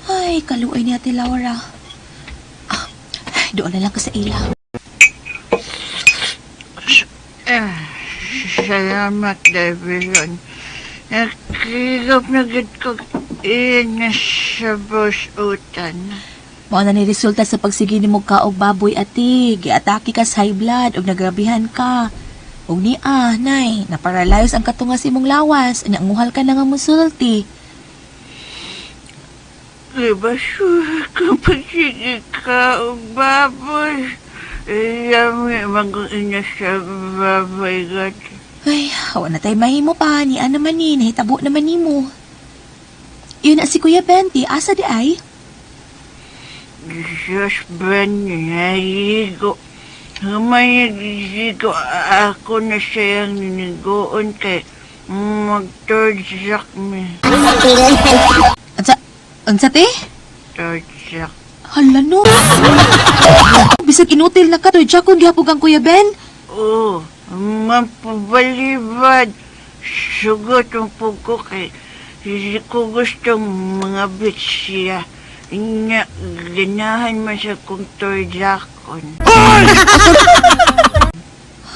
Ay, kaluoy ni Ate Laura. Ah, doon na lang ko sa ila. Ah, salamat, Devilon. Nakigap na gid ko inas sa utan. Mao na ni resulta sa pagsige nimo kaog baboy ate, giatake ka sa high blood ug nagrabihan ka. Ug ni ah, nay, naparalyze ang katunga sa imong lawas, nya nguhal ka na nga musulti. Gibasura ko pagsige ka og baboy. Lami magong ina sa baboy God. Ay, wa na tay mahimo pa ni ana man ni, nahitabo naman nimo. Yun na si Kuya Benti, asa di ay? Diyos Ben, naligo. Humayag-ligo ako na siyang ninigoon kay mag-third mi. Unsa unsa te? Third jack. Hala no. Bisag inutil na ka to, Jakon gihapon kang Kuya Ben. Oo, mapabalibad. Sugot ang pugo kay hindi ko gustong mga bitch siya. Inya, ganahan man sa kong torjakon.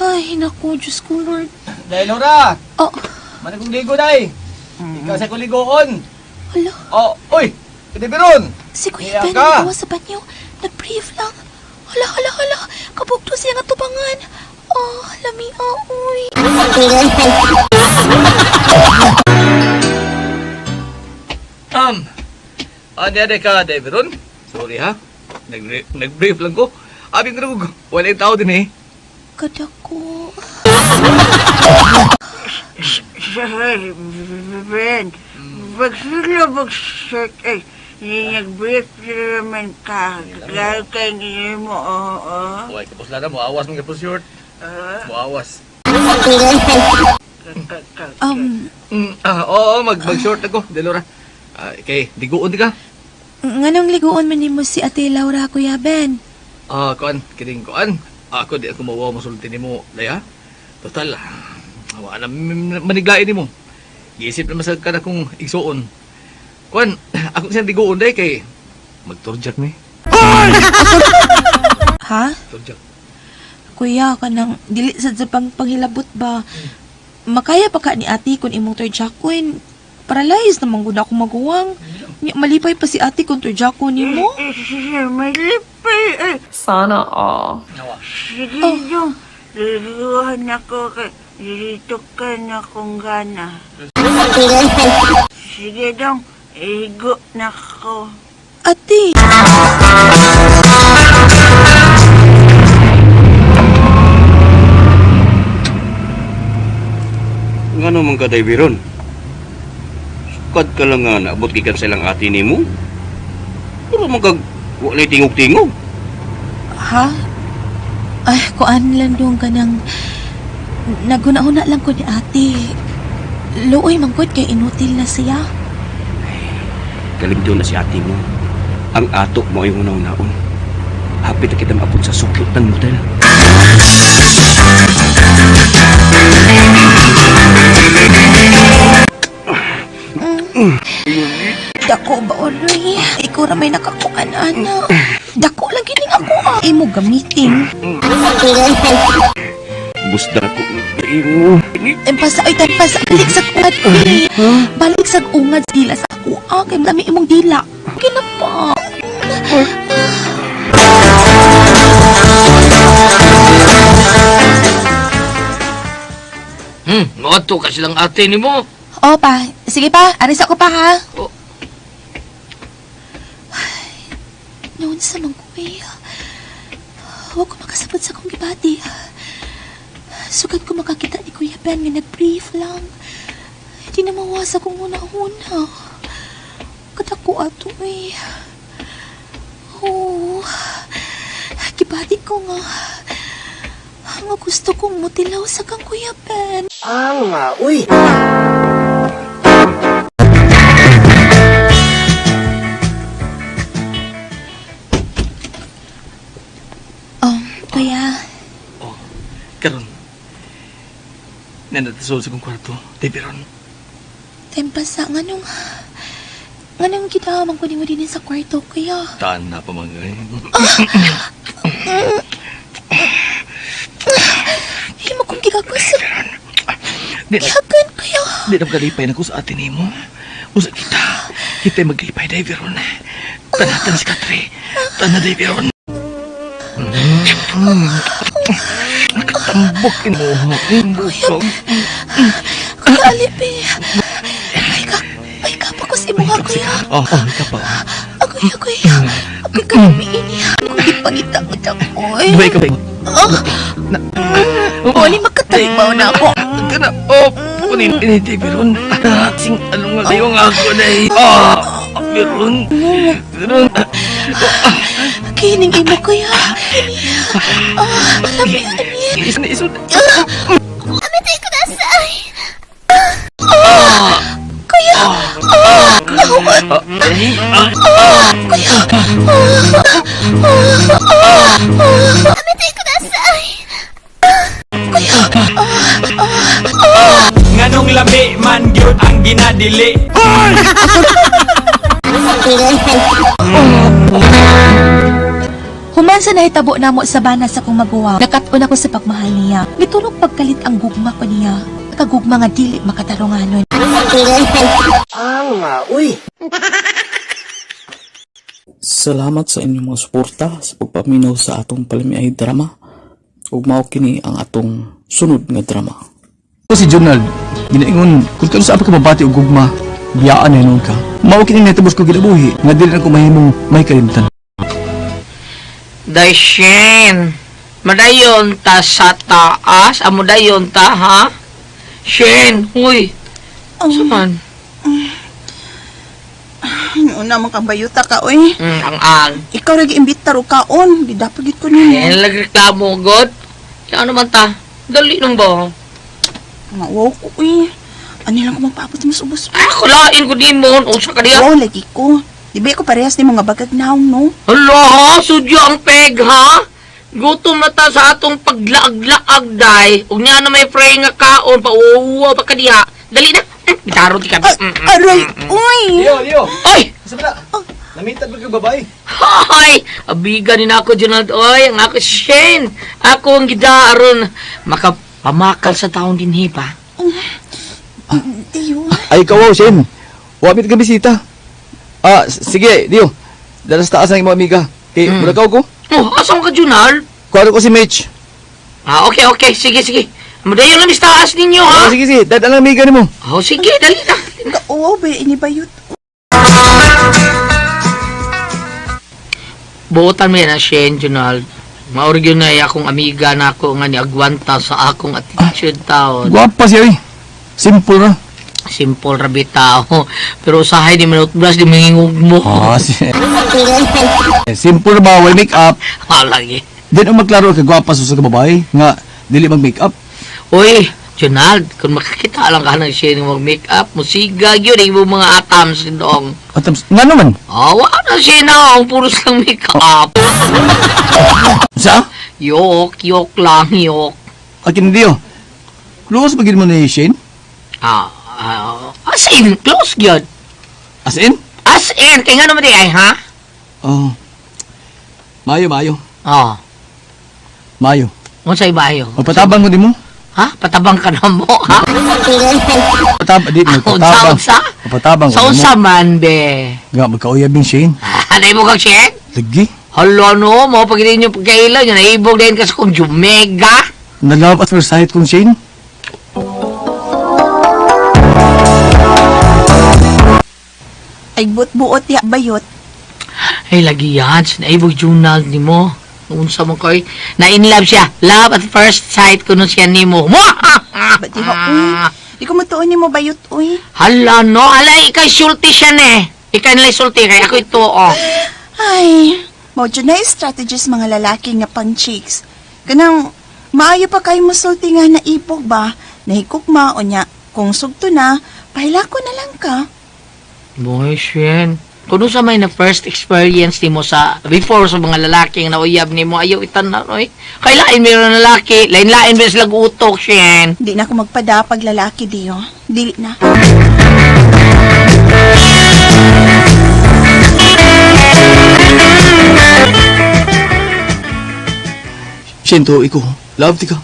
Ay, naku, Diyos ko, Lord. Dahil Laura! Oh. Manay kong ligo, day! Ikaw sa kong ligoon! Hala. Oh, uy! Kadibiron! Si Kuya Iya Ben, ka. nagawa sa banyo. Nag-brief lang. Hala, hala, hala. Kabugto siya nga tubangan. Oh, lami, ah, uy. Ade ka, Deveron. Sorry ha. Nag-brief lang ko. Abi ko na wala yung tao din eh. Kadako. Sorry, Ben. Bagsila bagsik ay nag-brief naman ka. Dahil kay hindi mo, oo. Uy, kapos lang na, muawas man kapos short. Muawas. Oo, mag-short ako, Delora. Ah, okay, liguon di ka. Nganong liguon man nimo si Ate Laura, Kuya Ben? Ah, kuan, kining kuan. Ako di ako mawaw masulti nimo, daya. Total, wa na maniglain nimo. Giisip na masag ka na kung igsuon. Kuan, ako siya liguon day kay magturjak ni. Ha? Turjak. Kuya, kanang dili sad sa pang panghilabot ba? Makaya pa ka ni ate kung imong turjakoin. Paralyzed naman gud ako maguwang. Nya, Malipay pa si ate kung turjakon nimo. Malipay ay. Sana all. Sige yung, luluhan ako kay dito ka na kung gana. Sige dong, igo na ko. Ate! Ngano man ka Daybiron? Sukad ka lang nga naabot gikan sa ilang ate nimo. Pero man kag walay tingog-tingog. Ha? Ay, kuan lang dong kanang naguna-una lang ko ni ate. Luoy mangkot kay inutil na siya. Kalimdo na si ate mo. Ang ato mo ay unaw-naon. Hapit na kita maabot sa sukit ng motel. Dako ba oloy? Ikaw ra may nakakuan ana. Dako lang gining ako ah. Imo gamitin. Gusto ko imo. Empasa ay tapas balik sa ungad eh. Balik sa ungad dila sa ako ah kay lami imong dila. Kinapa. Moadto ka silang ate nimo. O pa, sige pa, aris ako pa ha. Oh. Noon sa mangkuy. Huwag ko makasabot sa akong gibati. Sugad ko makakita ni Kuya Ben nga nag-brief lang. Di na mawasa kong una-una. Kadako ato eh. Oh, gibati ko nga. Nga gusto kong mutilaw sa kang Kuya Ben. Ah, uy. Kuya, Karon. Nanatasol sa kong kwarto. Tibiron. tempasa nganong gidamang ko nimo dinhi sa kwarto, kuya. Taan na pa mga Himo kong gigagos. Di na, Gihagan, kuya. di na makalipay na ko sa atin nimo. Usa kita. Kita maglipay dahil Veron. Tanatan si Katre. Tanan dahil Veron. Nakatambok mo. Tambok. Kuya Alipe. Ay ka, ay ka pa ko sa imuha, kuya. Oh, oh, ikaw pa. Kuya, kuya. Ako'y kalamiin niya. Kung ipangita ko dyan, oy. Buhay ka ba? Ah. Wala makatalimaw na ako. Kana, oh, kunin ini Veron. Sing ano nga kayo nga ako dahil. Ah, Veron. Veron. Kining imo, kuya. Kini. Ah, lami, ani. Isun, isun. Amitay ko na sa ay. Ah! Kuya! Ah! Nahuot! Ah! Kuya! Ah! Ah! Ah! Amitay ko na sa ay. Kuya! Ah! Ah! Nganong lami man gyud ang ginadili. Human sa nahitabo namo sa bana sa kong maguwang, nakat-on ako sa pagmahal niya. Mitulog pagkalit ang gugma ko niya. Kagugma nga dili makatarunganon. Ah, uy. Salamat sa inyong mga suporta sa pagpaminaw sa atong palamiay drama. Ug mao kini ang atong sunod nga drama. Ako si Jonald, ginaingon, kung kano sa apa ka mabati og gugma, biyaan na hinuon ka. Mao kini naitubos ko kinabuhi, nga dili na ko mahimong may kalimtan. Dashin. Madayon ta sa taas. Amo dayon ta, ha? Shen, huy. Saman? Una man kang bayuta ka, oy. Ang ang. Ikaw ra giimbitar og kaon. Di dapat gid ko nimo. Eh, nagreklamo, God. Ya, ano man ta? Dali nung ba? Nga, wow ko, uy. Ano lang ko magpaabot mas ubos. Ah, kulain ko din mo. Usa ka diya. Wow, lagi ko. Di ba ako parehas ni mga bagag naong, no? Hala, ha? Sudyo ang peg, ha? Gutom na ta sa atong paglaag-laag, day. Ug niya na may pray nga kaon, pauuwa pa ka diha. Dali na. Bitaro ti ka. Aray, uy! Leo, Leo! Oy! Sa ba na? Namitad ba kang babae? Hoy! Abiga ni nako, Jonald. Oy, ang ako si Shane. Ako ang gida aron makapamakal sa taon din pa. Tiyo. Ay, ikaw, oh, Shane. Wapit ka bisita. Ah, sige, Leo. Dala sa taas ng imong amiga. Kay, mura ka ko. Oh, asa ka, Jonald? Kuwaro ko si Mitch. Ah, okay, okay. Sige, sige. Madayon lang sa taas ninyo, ha? Oh, sige, sige. Dad, ang amiga nimo. Oh, sige, dali na. Oo, ba, ini bayot. Buotan mo yan, ah, Shane, Jonald. Maurigyo na akong amiga na ako nga ni agwanta sa akong attitude taon. Guwapa siya, eh. Simple ra. Simple ra bitaw. Pero usahay di man brush di mangingog mo. Ah, simple ra ba? Way make up. Ah, lagi. Di na magklaro ka gwapa sa ka babae nga dili mag make up. Uy, Jonald, kung makakita lang ka ng siya ng mag-make-up, musiga yun, yung mga atams dong. Atams, nga naman. Oh, wala na siya na, ang puros lang make-up. Sa? Yok, yok lang, yok. Akin Dio. Close ba gid mo ni Shane? Ah, ah, as in, close yun. As in? As in, kaya nga naman di ay, ha? Oh. Mayo, mayo. Oh. Mayo. Unsay bayo? Magpatabang ko di mo. Ha? Patabang ka na mo, ha? Patab di magpatabang. Sa unsa? Magpatabang ko Sa di mo. unsa man, be? Nga magkauyab ni Shane. Anay mo kang Shane? Lagi. Hala no, mo pag hindi nyo pagkailan, yun, naibog din kasi kung jumega. Na-love at first sight kong Shane. Ay, buot-buot ya, bayot. Ay, lagi yan. Naibog Junald ni mo. Unsa mo koy. Na in love siya. Love at first sight kuno siya nimo. Ba't di ba, uy? Di ko matuon ni mo bayot, uy. Hala no, hala ikay sulti siya ne. Ikay nilay sulti kay ako ito oh. Ay, mo dyan na yung strategies mga lalaki nga pang chicks. Kanang, Maayo pa kay musulti nga naipog ba? Nahikugma o nya, kung sugto na, pahilako na lang ka. Boy, Shen. Kuno sa may na first experience nimo sa before sa mga lalaki nga nauyab nimo ayaw itanan oy. Kay lain meron lalaki, lain-lain ba sila utok, Shen. Di na ako magpada pag lalaki diyo. Dili na. Siyento, iko. Love ti ka.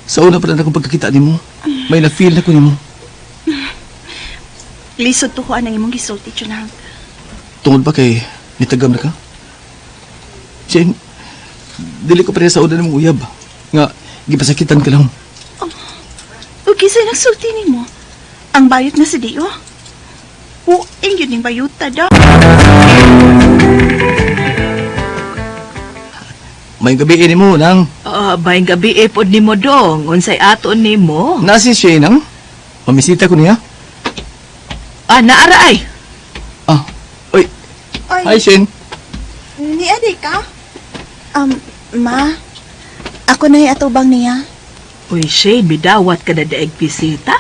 Sa una pa lang akong pagkakita nimo, may na-feel na ko nimo. Lisod tuhuan ang imong gisulti, Junald. Tungod ba kay nitagam na ka? Shane, dili ko pareha sa una nimong uyab. Nga, gipasakitan ka lang. Ug kinsa nagsulti nimo? Ang bayot na si Dio. Buing yun yung bayuta da. May gabi eh nimo nang. Ah, bayang gabi eh pod nimo dong. Unsay ato nimo? Na si Shane nang. Mamisita ko niya. Ah, naara ay. Ah, oy. Ay. Hi Shane. Ni adi ka? Ma, ako na atubang niya. Uy, Shane, bidawat ka na daig bisita.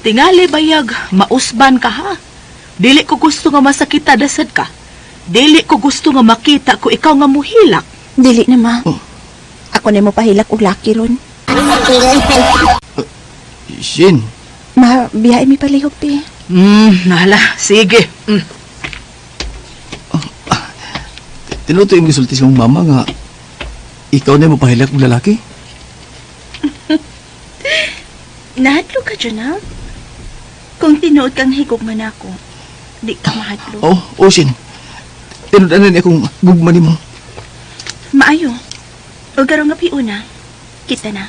Tingali bayag, mausban ka ha. Dili ko gusto nga masakita dasad ka. Dili ko gusto nga makita ko ikaw nga muhilak. Dili na, ma. Ako na mo pahilak og laki ron. Shane. Ma, biyahe mi palihog ti. Nala, sige. Tinuto yung gisulti sa mong mama nga ikaw na mo pahilak og lalaki. Nahadlo ka, Jonal? Kung tinuod kang higog man ako, di ka mahadlo. Oh, oh Shane. Tinud-anan ni akong gugma nimo. Maayo. O garong nga piuna, kita na.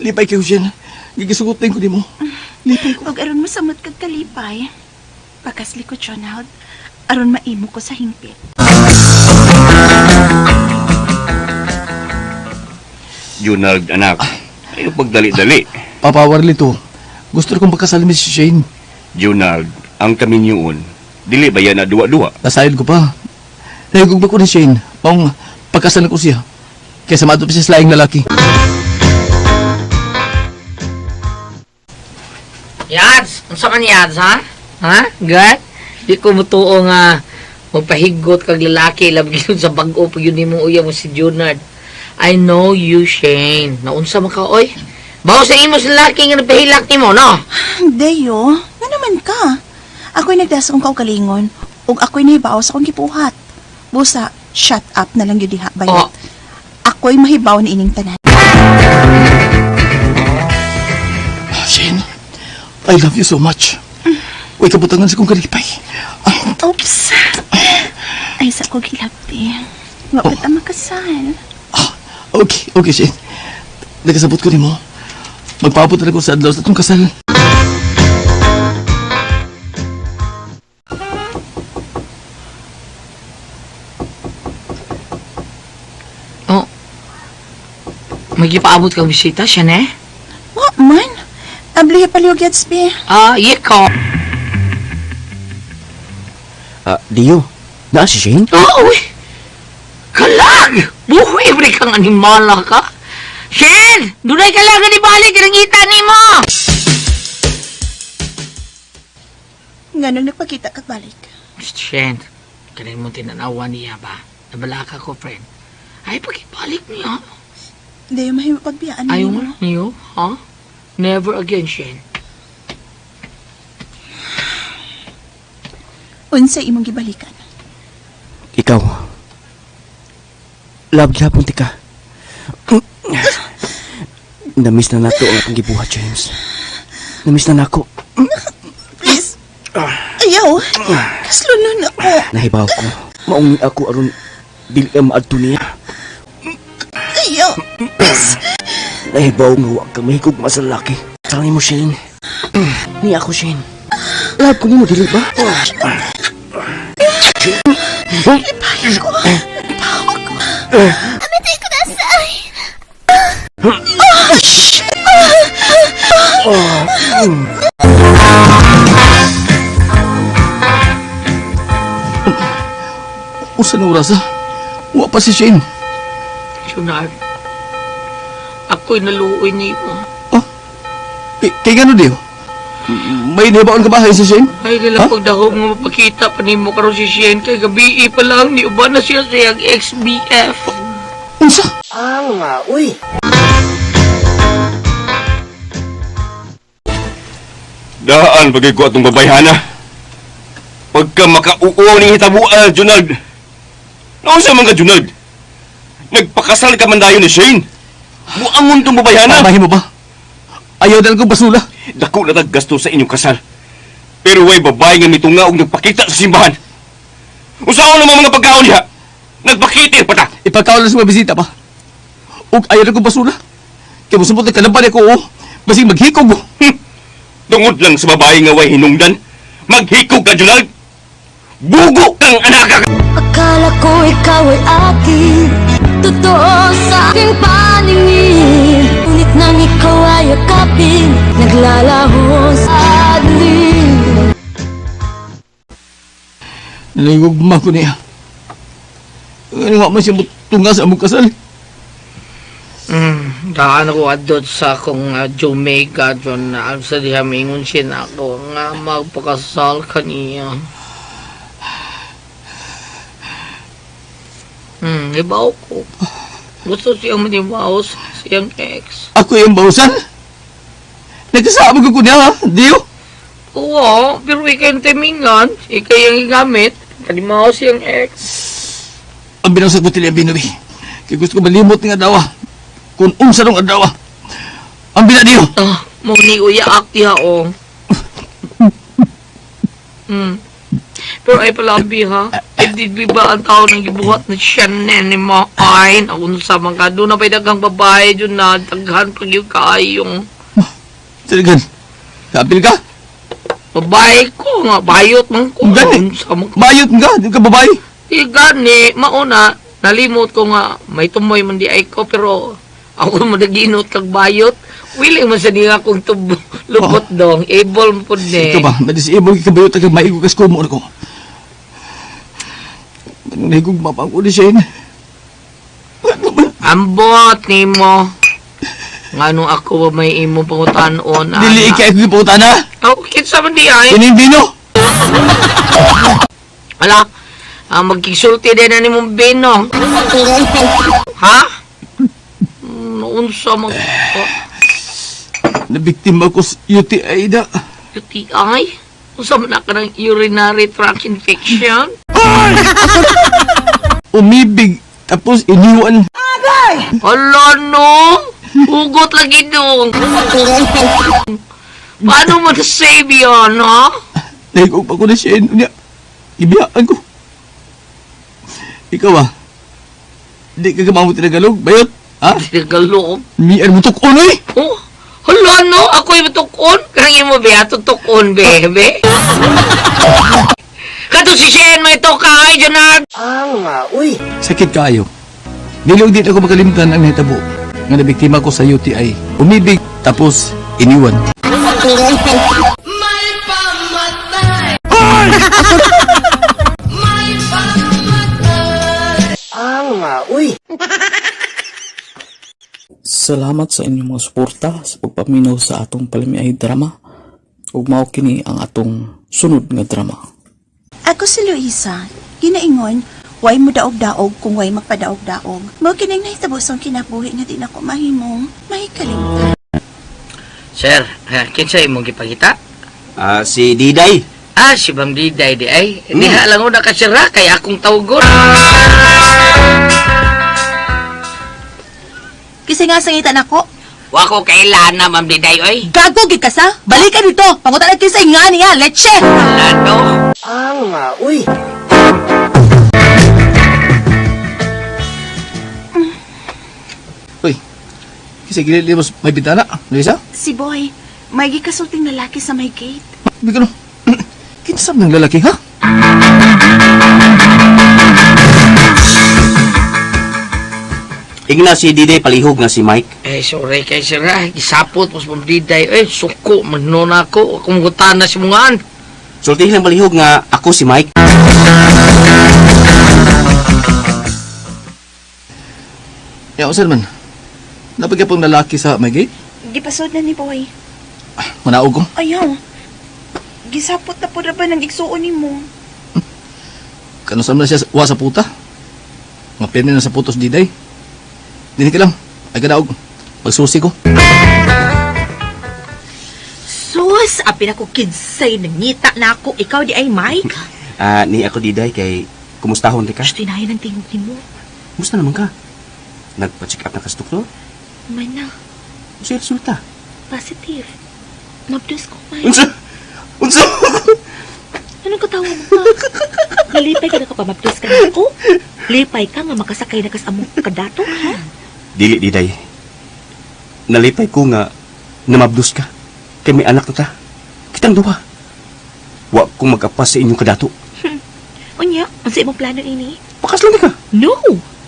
Lipay kayo, Shane. Gigisugutin ko nimo. Lipay ko. Og aron mosamot kag kalipay, pakasli ko, Jonald, aron maimo ko sa hingpit. Junald, anak. Ayaw pagdali-dali. Papa Warlito, gusto kong pagkasal ni si Shane. Junald, ang kaminyoon, dili ba yan na duwa-duwa? Nasayod ko pa. Nahigugma ko ni Shane. Maong pagkasal ko siya. Kaysa maadto pa siya sa laing lalaki. Yads, unsa man yads ha? Ha? Good? Di ko mutuo nga magpahigot kag lalaki labi gyud sa bag-o pag yun nimong uyab mo si Junard. I know you, Shane. Naunsa man ka oy? Bawo sa imo sa lalaki nga nagpahilak nimo, no? Deyo, nga naman ka. Ako'y nagdasa kong kaugalingon, ug ako'y nahibaw sa akong gibuhat. Busa, shut up na lang yun diha, bayot. Oh. Ako'y mahibaw ni ining tanan. Shane, I love you so much. Uy, kabutangan sa kong kalipay. Oops. Ay, sa ko gilabti. Wa pa ta makasal. Okay, okay, Shane. Nagkasabot ko nimo. Magpaabot na ko sa adlaw sa atong kasal. Oh. May gipaabot kang bisita, Shane eh? Wa man. Abli palihog Gatsby. Ah, yeko. Ah, Dio, naa si Shane? Oh, uy! Kalag! Buhi bre kang animala ka! Shane! Dunay kalag nga nibalik nangita nimo! Nganong nagpakita kag balik. Shane, kanin mo tinanawa niya ba? Nabalaka ko, friend. Ay, pagibalik niya. Deyo, mahimo pagbiyaan Ayaw nimo. mo niyo, ha? Never again, Shane. Unsa imong gibalikan? Ikaw. Love gihapon ti ka. Namiss na nato ang akong gibuhat, James. Namiss na nako. Please. Ayaw. Kaslunon ako. Nahibaw ko. Maong ako aron dili ka maadto niya. Ayaw. Please. Nahibaw nga wa ka mahigugma sa lalaki. Tangin mo, Shane. Ni ako, Shane. Love ko nimo dili ba? Lipayan ko. Lipawan ko. Amitay ko na sa... Usa na oras, ha? Wa pa si Shane. Junard, ako'y naluoy ni mo. Kay gano diyo? May nibaon ka ba si Shane? Ay, lalang pagdahom nga mapakita pa nimo karon si Shane kay gabi pa lang ni uban na siya sa iyang ex-BF. Unsa? Ah, uy. Daan pagay ko atong babayhana. Pagka makauuaw ni hitabuan, Junard. Naunsa man ka, Junard? Nagpakasal ka man dayon ni Shane. Buangon tong babayhana. Pamahin mo ba? Ayaw dahil kong basula. Dako na tag gasto sa inyong kasal. Pero way babae nga mitunga og nagpakita sa simbahan. Usaon naman mga pagkaon niya? Nagpakitir pa ta. Ipagkaon lang sa mga bisita pa. Ug ayaw na kong basula. Kaya musumot na kalaban ako, oh. Basig maghikog, oh. Tungod lang sa babae nga way hinungdan, maghikog ka, Junard. Bugo kang anak ka. Akala ko ikaw ay akin, totoo sa aking paningin. Ngunit nang ikaw ay yakapin, naglalaho sa dilim. Nalingugma ko niya. Ano nga man siya mutunga sa among kasal. Daan ako adot sa akong Jamaica dyan na sa diha mingon siya na ako nga magpakasal kaniya. Ibaw ko. Gusto siyang manibaw sa siyang ex. Ako yung bausan. Nagkasama ko niya, ha? Diyo? Oo, pero ikay yung timingan, ikay ang gigamit. Kanimaw siyang ex. Ang binasag ko tili ang binuwi. Kaya gusto ko malimot nga dawa. Kung unsa nung adawa. Ang bina diyo. Ah, mo ni uyaak diha o. Pero ay palabi ha. Ay di ba ang tao nang gibuhat na siya ni mo ay naunsa man ka doon na pa'y daghang babae dyan na daghan pag yung kaayong Talagan. Kapil ka? Babae ko nga bayot man ko. Gani. Unsa man ka. Bayot nga. Di ka babae. Di gani mauna nalimot ko nga may tumoy man di ay ko pero ako mo naginot kag bayot. Willing man sa niya akong tubo lupot dong. Able man pud ni. Ikaw ba? Ma-disable ka bayot ka maigo kas kumo ko. Anong nahigugma pa ang uli siya. Ambot nimo. Ngano ako ba may imo pangutanon? Dili ikay ako gipangutan ha? Oh, kinsa man di ay? Kining bino. Ala, ang magkisulti din na nimong bino. Ha? Unsa mag oh, Nabiktima ko sa UTI da. UTI? Unsa man na ka ng urinary tract infection? Umibig tapos iniwan. Ala no! Hugot lagi dong. Paano mo na-save yun, ha? Nahigugma ko na siya. Niya. Ibiyaan ko. Ikaw ah. Di ka gamamot tinagalog. Bayot. Ha? Tinagalog? Mian mo tukon eh. Oh, hala no, ako'y matukon. Kanang imo be, ato tukon be, be. Kato si Shen, may tukay, Jonard. Ah, uy. Sakit kaayo. Nilog din ako makalimtan ang nahitabo nga nabiktima ko sa UTI. Umibig tapos iniwan. May pamatay. May pamatay. Ah, uy. Salamat sa inyong mga suporta sa pagpaminaw sa atong palamiay drama. Ug mao kini ang atong sunod nga drama. Ako si Luisa. Ginaingon, way mo daog-daog kung way magpadaog-daog. Mao kining nahitabo sa akong kinabuhi nga di nako mahimong mahikalimtan. Sir, kinsa imong gipangita? Ah, si Diday. Ah, si Bang Diday di ay. Diha lang una ka sir ha, kay akong tawgon. Kasi nga sangitan ako. Wa ko kailan na Ma'am Diday oy. Gago gid ka sa. Balik ka dito. Pangutan na kinsa nga niya, leche. Ano? Ah, uy. Uy. Kasi gilid mo may bintana. Luisa? Si Boy, may gikasulting lalaki sa may gate. Bigyan no. Kinsa man ang lalaki ha? Igna si Diday palihog nga si Mike. Eh, sorry kay sir ha. Gisapot mo sa Ma'am Diday. Eh, suko man nun ako. Akong gutan na si mungaan. Sultihin lang palihog nga ako si Mike. Ya, unsa man? Napagya pong lalaki sa may gate? Gipasod na ni Boy. Manaog ko. Ayaw. Gisapot na po na ba ng igsuon nimo? Kano saan man siya wa sa puta? Nga pirmi na sa putos diday. Dini ka lang. Ay kadaog. Pagsusi ko. Sus, apin ako kinsay nangita na ako. Ikaw di ay Mike. Ah, ni ako diday kay kumustahon ti ka? Shh, tinahin ang tingog nimo. Kumusta naman ka? Nagpa-check up na ka sa doktor? Mana, Unsay resulta? positive. Mabdos ko, Mike. Unsa? Unsa? Anong katawa mo ka? Nalipay ka na ka pa, mabdos ka na ako? Lipay ka nga makasakay na kas among kadato, ha? Dili diday. Nalipay ko nga namabdos ka. Kay may anak na ta. Kitang duha. Wa ko magapas sa inyong kadato. Unya, unsa imong plano ini? Pakaslan ka. No!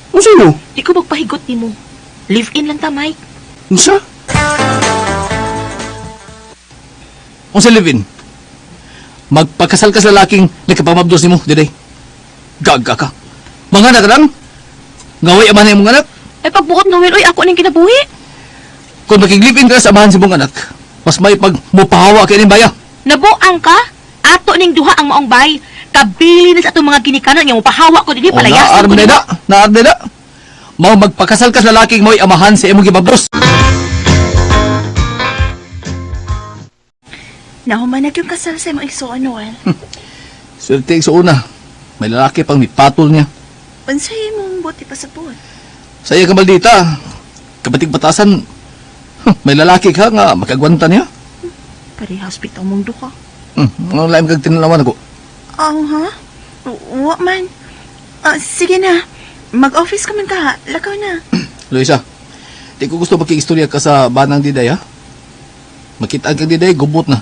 Unsa no? Di ko magpahigot nimo. Live in lang ta, Mike. Unsa? Unsa live-in? Magpakasal ka sa lalaking nagkapamabdos nimo, diday. Gaga ka. Mga anak lang. Ngaway amahan imong anak. Ay pagbuot Noel, oy ako ning kinabuhi. Kung makig-live-in ka sa amahan sa imong anak, mas may pag mupahawa kay ning baya. Nabuang ka? Ato ning duha ang maong bay. Kabili na sa atong mga ginikanan nga mopahawa ko dinhi O, palayason naar ko man nimo. na, naar na. Mao magpakasal ka sa lalaking mo'y amahan sa imong gibabdos. Nahumanag yung kasal sa imong igsuon, Noel. Swerte sa una. May lalaki pang mipatol niya. Unsa imong buti pasabot? Sa iya ka maldita. Kabatig batasan, may lalaki ka nga makagwanta niya. Parehas bitaw mong duha. Ang laim kag tinalawan ako. Oh, ha? Wa man. Ah, sige na. Mag-office ka man ka. Lakaw na. Luisa, di ko gusto makiistorya ka sa banang diday, ha? Makita kang diday, gubot na.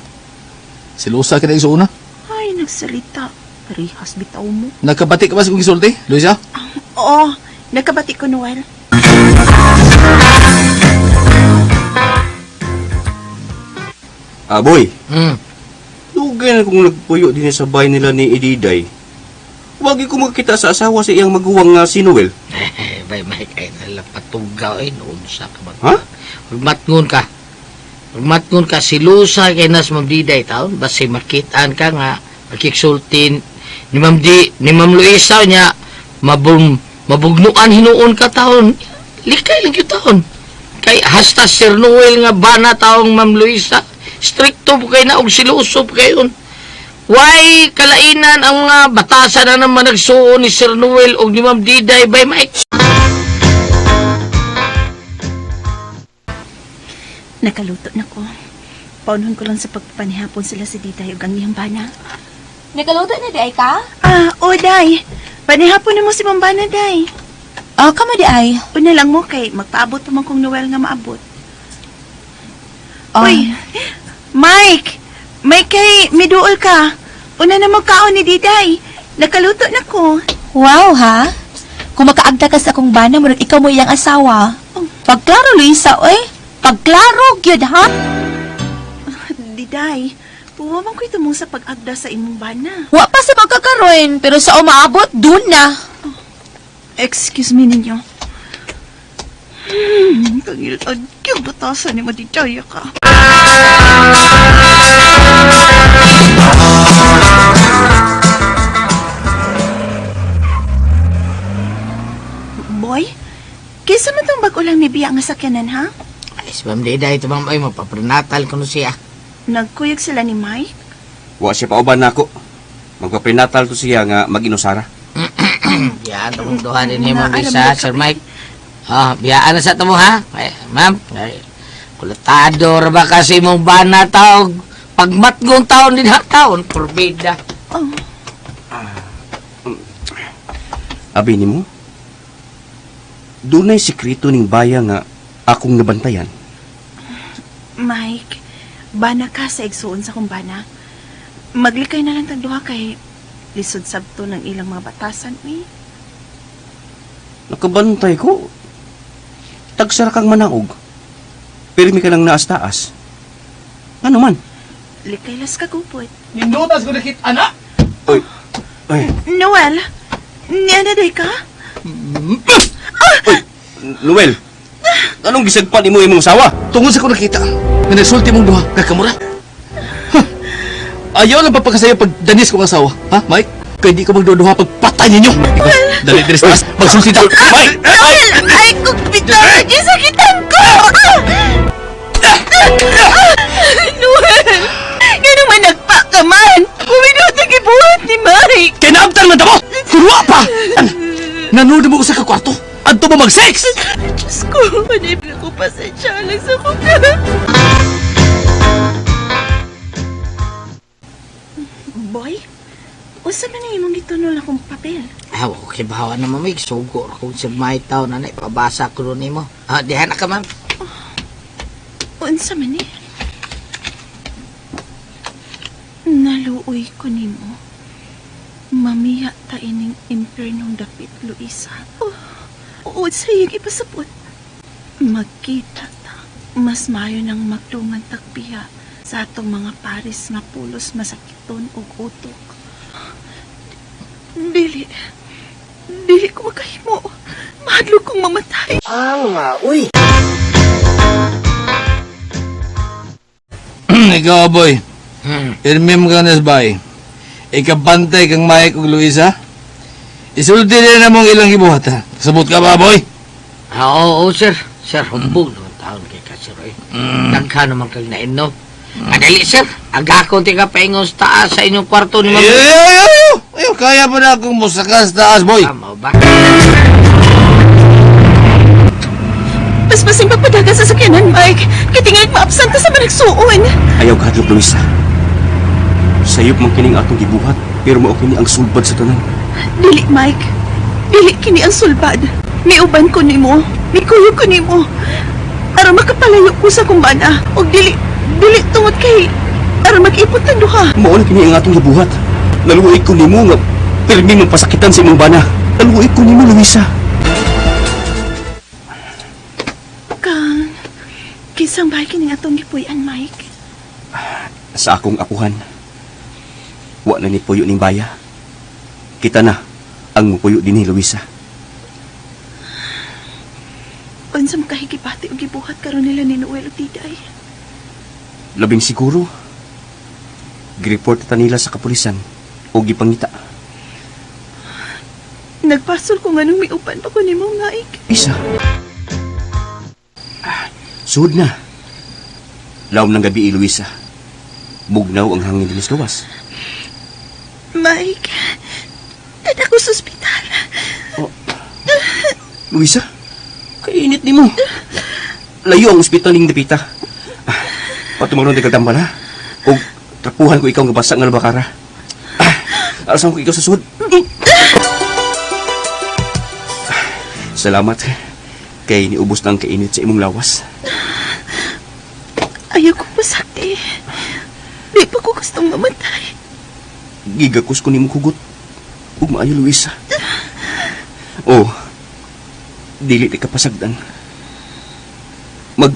Silusa ka na sa una. Ay, nagsalita. Parehas bitaw mo. Nakabati ka ba sa kong isulti, Luisa? Oo, nakabati ko, Noel. Ah, boy. Dugay na kung nagpuyo din sa bahay nila ni Ididay. Wag ko magkita sa asawa sa iyang maguwang nga si Noel. Eh, bay Mike, ay nalapatugaw ay noon sa ka man. Ha? Magmatngon ka. Magmatngon ka, silusa kay nas Ma'am Diday taon. Basta makitaan ka nga, makiksultin ni Ma'am Di, ni Ma'am Luisa niya, mabugnuan hinuon ka taon. Likay lang yun taon. Kay hasta Sir Noel nga bana taong Ma'am Luisa. Stricto po kay na og siluso po kayon. Why kalainan ang mga batasan na naman nagsuon ni Sir Noel og ni Ma'am Diday by Mike? Nakaluto na ko. Paunhon ko lang sa pagpapanihapon sila si Diday ug ang iyang bana. Nakaluto na di ay ka? Ah, o Day. Panihapon na mo si Mambana, Day. Ah, kamo di ay. Una lang mo kay magpaabot pa man kong Noel nga maabot. Ah. Uy, Mike! Mike kay miduol ka. Una na magkaon ni Diday. Nakaluto na ko. Wow, ha? Kung makaagda ka sa akong bana, murag ikaw mo iyang asawa. Pagklaro, Luisa, oy. Pagklaro, gyud ha? Diday, puwa man ko'y tumong sa pag-agda sa imong bana. Wa pa sa magkakaroon, pero sa umaabot, dun na. Excuse me ninyo. Kangilad, yung batasan ni Madidaya ka. Boy, kaysa man tong bag-o lang ni Bia nga sakyanan, ha? Ay, si Ma'am Diday, ito ma'am, ay mapaprenatal ko no siya. Nagkuyog sila ni Mike? Wa siya pauban nako. Magpaprenatal to siya nga mag-inusara. Biyaan tong duha din ni Ma'am Naalam Lisa, na Sir Mike. Ah, biyaan na sa tamo ha. Ay, ma'am, ay, kulatado ra ba kasi mong bana taog? Pagmatgong taon din ha taon, porbida. Oh, Abi nimo? Dunay sekreto ning baya nga akong nabantayan. Mike, bana ka sa igsuon sa kong bana. Maglikay na lang tag duha kay lisod sabto ng ilang mga batasan, eh. Nakabantay ko. Tagsara kang manaog. Pirmi ka lang naas taas. Ano man? Likay las kagupot. Nindutas ko nakit, anak! Oy. Ay, Noel, niya na day ka? Noel, anong gisagpan nimo imong asawa? Tungod sa ko nakita, nga nagsulti mong duha, kakamura. Huh. Ayaw lang papakasayo pag danis kong asawa. Ha, Mike? Kaya di ko magduduha pag patay ninyo. Ikaw, dali diri sa taas, magsulti ta. Mike! Noel! Ay, kung bitaw, gisakitan ko! Noel! Nga naman nagpa ka man! Uminot na gibuhat ni Mike! Kaya naabtan man tamo! Kurwa pa! Nanood mo ko sa kakwarto. Adto mo mag-sex! Diyos ko, manipil ko pasensya lang sa kuka. Boy, usa man ang imong gitunol akong papel? Ah, wa ko kay bawa na mamig. Sugo ra kong si may taon na ipabasa ko ron nimo. Ah, diha na ka, ma'am. Unsa man eh? Naluoy ko nimo. Mamiya ta ining impernong dapit, Luisa. Oh, oo, sa iyong ipasabot. Magkita ta. Mas mayo nang magdungan takbiya sa atong mga paris nga pulos masakiton og utok. Dili. Dili ko makahimo. Mahadlok kong mamatay. Ang uy. Ikaw, boy. Irmim ka nas, bay. Ikabantay kang Mike ug Luisa. Isulti din na mong ilang gibuhat, ha? Sabot ka ba, boy? Ah, oo, sir. Sir, humbog naman taon kay ka, sir. Eh. Daghan naman kag nain, no? Adali, sir. Aga ko ti ka paingon sa taas sa inyong kwarto ni ma'am. Ay, ay, ay, ay, ay, kaya pa na akong musaka sa taas, boy. Tama ba? Paspasin pagpadagan sa sakyanan, Mike. Kitingay maabsent ka sa managsuon. Ayaw kahadlok, Luisa. Sayop man kining atong gibuhat, pero mao kini ang sulbad sa tanan. Dili, Mike. Dili kini ang sulbad. Miuban ko nimo. Mikuyog ko nimo. Aron makapalayo ko sa kumbana. Og dili, dili tungod kay aron mag-ipot ang duha. Mao na kini ang atong gibuhat. Naluoy ko nimo nga pirmi mong pasakitan sa imong bana. Naluoy ko nimo, Luisa. Kang, kinsang bahay kining atong gipuy-an, Mike? Sa akong apuhan. Wa na ni puyo ning baya. Kita na ang mupuyo dinhi, Luisa. Unsa makahigipati og gibuhat karon nila ni Noel ug Diday? Labing siguro, gireport ta nila sa kapulisan o gipangita. Nagpasol ko nganong miuban pa ko nimo, Mike. Isa. Sud na. Lawom ng gabi, Luisa. Bugnaw ang hangin dinhi sa gawas. Mike, dad ako sa ospital. Oh. Luisa, kainit nimo. Layo ang ospital ning dapita. Patumaron di kagdambala. O trapuhan ko ikaw nga basa nga labakara. Alasan ko ikaw sa sud. Salamat. Kay niubos na ang kainit sa imong lawas. Ayaw ko pasakti. Di pa ko gustong mamatay. Gigakos ko nimo hugot. Ug maayo, Luisa. Oh, dili di ka pasagdan. Mag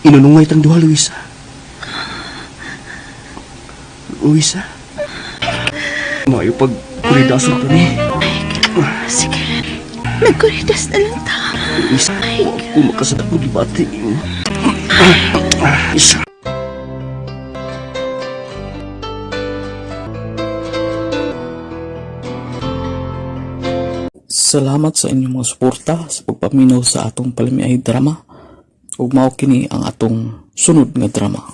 inunungay tang duha, Luisa. Luisa. Maayo pag kuridason pa ni. Sige, magkuridas na lang ta. Luisa, wa ko makasad ko gibati. Isa. Salamat sa inyong mga suporta sa pagpaminaw sa atong palamiay drama. Ug mao kini ang atong sunod nga drama.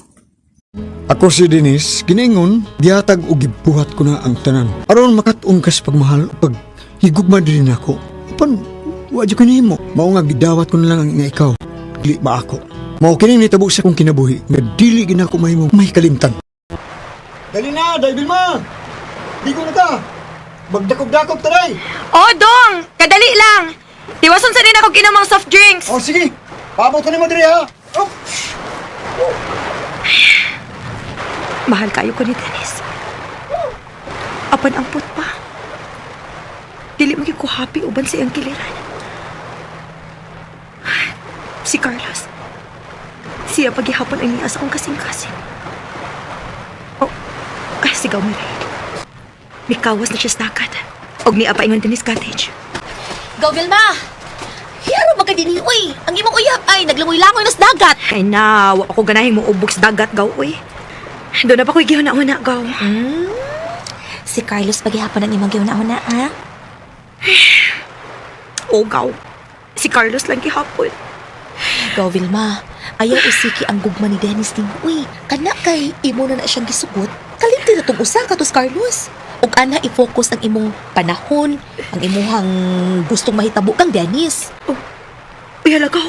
Ako si Dennis, giningon, gihatag og gibuhat ko na ang tanan. Aron makat-on kas pagmahal, pag higugma din ako. Apan, wa jud ko nihimo. Mao nga gidawat ko na lang ang nga ikaw. Dili ba ako? Mao kini nitabo sa akong kinabuhi nga dili gid nako mahimo may kalimtan. Dali na, dahil Vilma! Di ko na ka! Magdakop-dakop taray! Oh, Dong! Kadali lang! Tiwason sa rin ako ginamang soft drinks! Oh, sige! Paabot ko ni mo diri ha! Oh. Mahal kayo ko ni Dennis. Apan ang put pa. Dili mo ko happy uban sa iyang kiliran. Si Carlos. Siya paghihapon ang niya sa akong kasing-kasing. Oh, ay, sigaw mo rin. Mikawas na siya sa dagat. Og niya pa ingon Dennis Cottage. Go, Vilma! Ngano ba ka dinhi uy? Ang imong uyab ay naglangoy-langoy nas dagat. Ay na, wa pa ko ganahing mo ubog sa dagat gaw uy. Doon na pa ko'y gihuna-huna gaw. Si Carlos paghihapon ang imong gihuna-huna, ha? O gaw. Si Carlos lang gihapon. Gaw Vilma, ayaw usiki ang gugma ni Dennis nimo uy. Kana kay imo na na siyang gisugot. Kalimti na tong usa katos Carlos. Ug ana i-focus ang imong panahon, ang imuhang gustong mahitabo kang Dennis. Uy, hala gaw.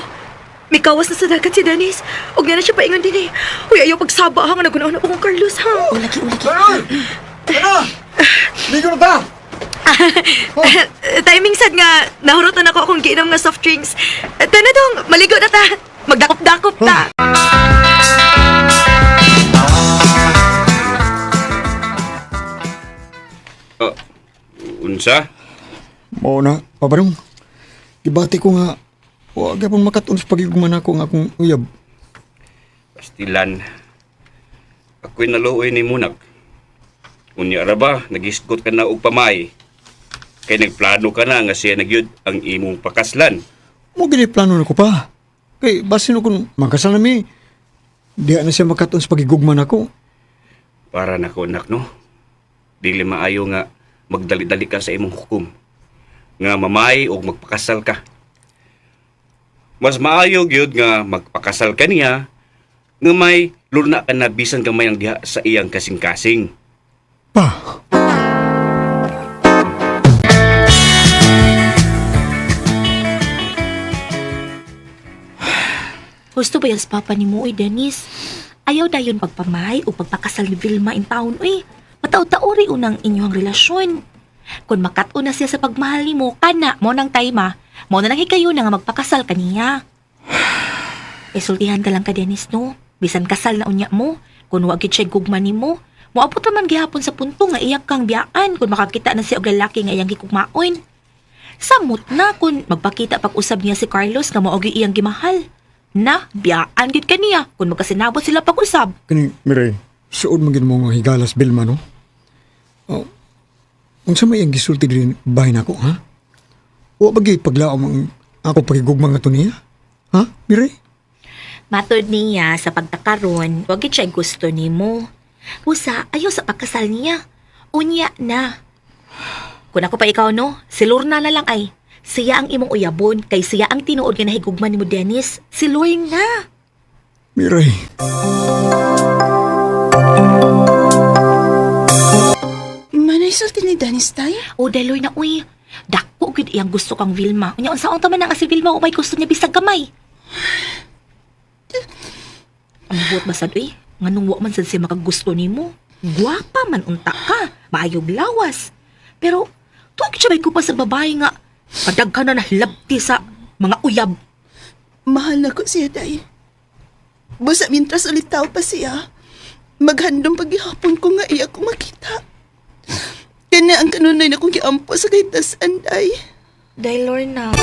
Mikawas na sa dagat si Dennis. Ug nga na siya paingon din eh. Uy, ayaw pagsaba ha nga naguna-una pa kong Carlos ha. O lagi, o lagi. Ano? Ligo na ta! Timing sad nga, nahurutan ako akong giinom nga soft drinks. Tana dong, maligo na ta. Magdakop-dakop ta. Unsa? Mao na, pabarong. Gibati ko nga, wa gyapon makat-on sa pagigugma nako nga akong uyab. Pastilan. Ako'y naluoy ni Munak. Unya ra ba, nagisgot ka na og pamay. Kay nagplano ka na nga siya nagyud ang imong pakaslan. Mo gini plano nako pa. Kay basin ko magkasal na mi. Diha na siya makat-on sa pagigugma nako. Para nako anak no. Dili maayo nga magdali-dali ka sa imong hukom. Nga mamay og magpakasal ka. Mas maayo gyud nga magpakasal ka niya nga may luna ka na bisan gamay ang diha sa iyang kasing-kasing. Pa. Gusto ba yung papa ni mo, uy, Dennis? Ayaw dayon pagpamay o pagpakasal ni Vilma in town, uy. Mataw-taori unang inyong relasyon. Kung makat-o na siya sa pagmahal ni mo, kana, mo nang tayma, mo na lang hikayo na nga magpakasal kaniya. Isultihan ka lang ka, Dennis, no? Bisan kasal na unya mo, kung wag gyud siya gugma nimo, moabot pa man gihapon sa punto nga iyak kang biyaan kung makakita na siya og lalaki nga iyang gikugmaon. Samot na kung magpakita pag-usab niya si Carlos nga mao gyud iyang gimahal. Na, biyaan gid kaniya kung magkasinabot sila pag-usab. Kani Miray, suod man gid mo nga higalas Bilma no. Oh. Unsa may ang gisulti diri bahay nako ha? Wa ba gyud paglaom ang ako pagigugma nga to niya? Ha, Miray? Matod niya sa pagtakaron, wag gid siya gusto nimo. Usa, ayaw sa pagkasal niya. Unya na. Kung ako pa ikaw no, si Lorna na lang ay. Siya ang imong uyabon, kay siya ang tinuod nga nahigugma nimo Dennis. Si Lorna. Miray. Manay sulti ni Dennis tay? O daloy na uy. Dako gid iyang gusto kang Vilma. Unya unsaon ta man ang si Vilma o may gusto niya bisag gamay. Ang buot ba sad uy? Nganong wa man sad siya makagusto nimo? Gwapa man unta ka, maayog lawas. Pero tuig siya may kupa sa babae nga padaghan na nahilabti sa mga uyab. Mahal na ko siya, day. Busa mintras ulit tao pa siya. Maghandong paghihapon ko nga iya ko makita. Kana ang kanunay na kong giampo sa kahitasan, day. Dahil Lorna.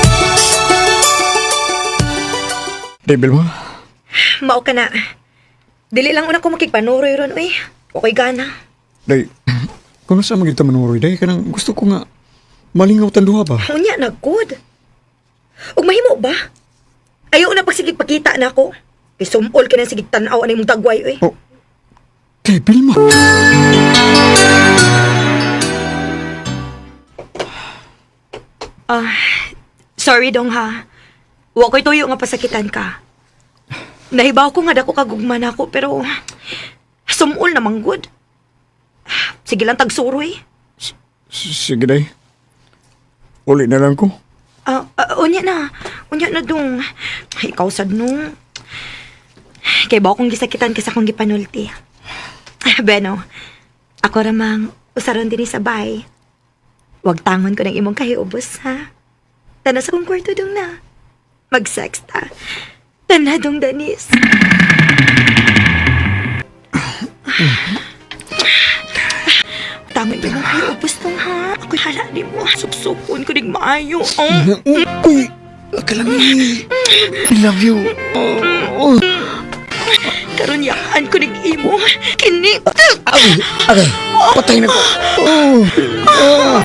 Day Bilma, Mao ka na. Dili lang una ko makigpanuroy ron uy. Okay gana. day. Kung nasa man gyud ta manuroy day kanang gusto ko nga malingaw tan duha ba? Unya na good. Ug mahimo ba? Ayaw na pagsigig pakita na ako. Kay sumol ka na sigig tan-aw ani mong tagway uy. Oh. Kay Bilma. Ah, sorry dong ha. Wa ko'y tuyo nga pasakitan ka. Nahibaw ko nga dako ka gugma nako pero sumol naman good. Sige lang tagsuroy. Sige day. Uli na lang ko. Ah, ah, unya na. Unya na dong. Ay, ikaw sad no. Kay ba akong gisakitan kasi akong gipanulti. Ah, Beno, ako ramang usaron din sa bay. Wag tangon ko ng imong kahiubos, ha? Tana sa kong kwarto dong na. Mag-sex ta. Tana dong, Danis. Tangon ko ng kahiubos dong, ha? Ako hala di mo. Suksukon ko ning maayo. Oh. Uy, kalami. I love you. Oh. Karon yakan ko ning imo. Kini. Ay, agay. Patay na ko. Oh. Ah.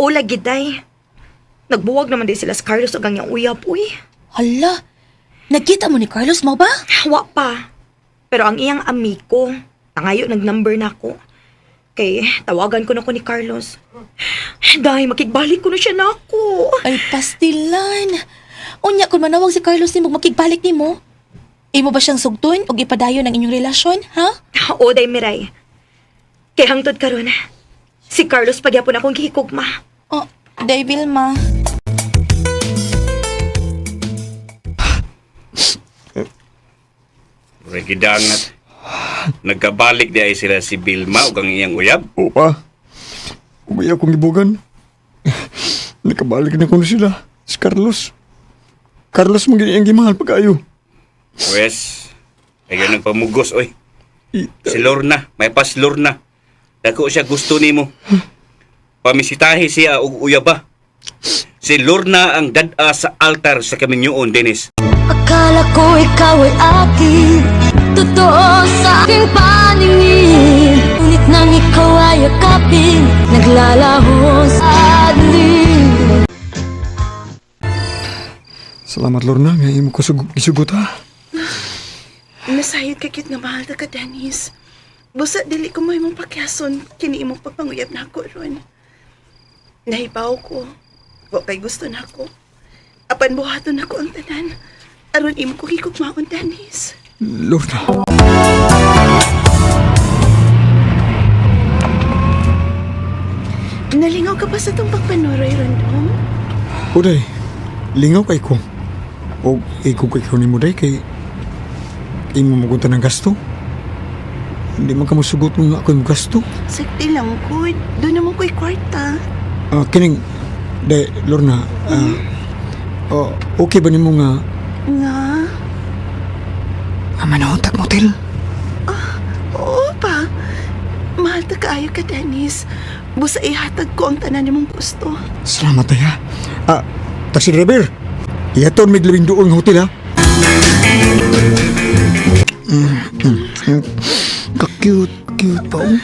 Maula gid day. Nagbuwag naman din sila sa Carlos ug ang iyang uyab, uy. Hala, nagkita mo ni Carlos mo ba? Wa pa. Pero ang iyang amigo, nangayo nag-number na ako. Kay tawagan ko na ko ni Carlos. Day, makigbalik ko na siya nako. Ay, pastilan. Unya, kung manawag si Carlos nimo, makigbalik nimo. Imo ba siyang sugton o ipadayon ang inyong relasyon, ha? Oo, day Miray. Kay hangtod karon. Si Carlos pagyapon akong gihikugma. Oh, day Vilma. Regidangat. Nagkabalik di ay sila si Vilma ug ang iyang uyab. Opa, umaya akong ibugan. Nakabalik na ko na sila. Si Carlos. Carlos mo ang gimahal pag-ayo. Pwes, ayaw nagpamugos, oy. Si Lorna, may pas Lorna. Dako siya gusto nimo. Pamisitahi siya og uyaba. Si Lorna ang dad-a sa altar sa kaminyoon, Dennis. Akala ko ikaw ay akin. Totoo sa aking paningin. Ngunit nang ikaw ay yakapin, naglalaho sa dilim. Salamat Lorna, nga imo ko gisugot ha. Nasayod ka kit nga mahal ta ka, Dennis. Busa dili ko mahimong pakyason kini imong pagpanguyab na ako ron. Nahibaw ko. Wa kay gusto na ako. Apan buhaton nako ang tanan. Aron imo ko gigugmaon, Dennis. Lorna. Nalingaw ka ba sa itong pagpanuroy ron, dong? Uday, lingaw kay ko. O ikaw kay ko ni mo day kay imo magunta ng gasto. Hindi man ka mosugot nga ako yung gasto. Sakti lang ko. Doon naman ko'y kwarta. Ah, kining day Lorna, oh, okay ba nimo nga Nga? nga manahon tag motel? Oo pa. Mahal ta kaayo ka, Dennis. Busa ihatag ko ang tanan nimong gusto. Salamat ay ha. Ah, taxi driver. Iyaton mig labing duol nga hotel ha. Ka-cute, cute pa oh.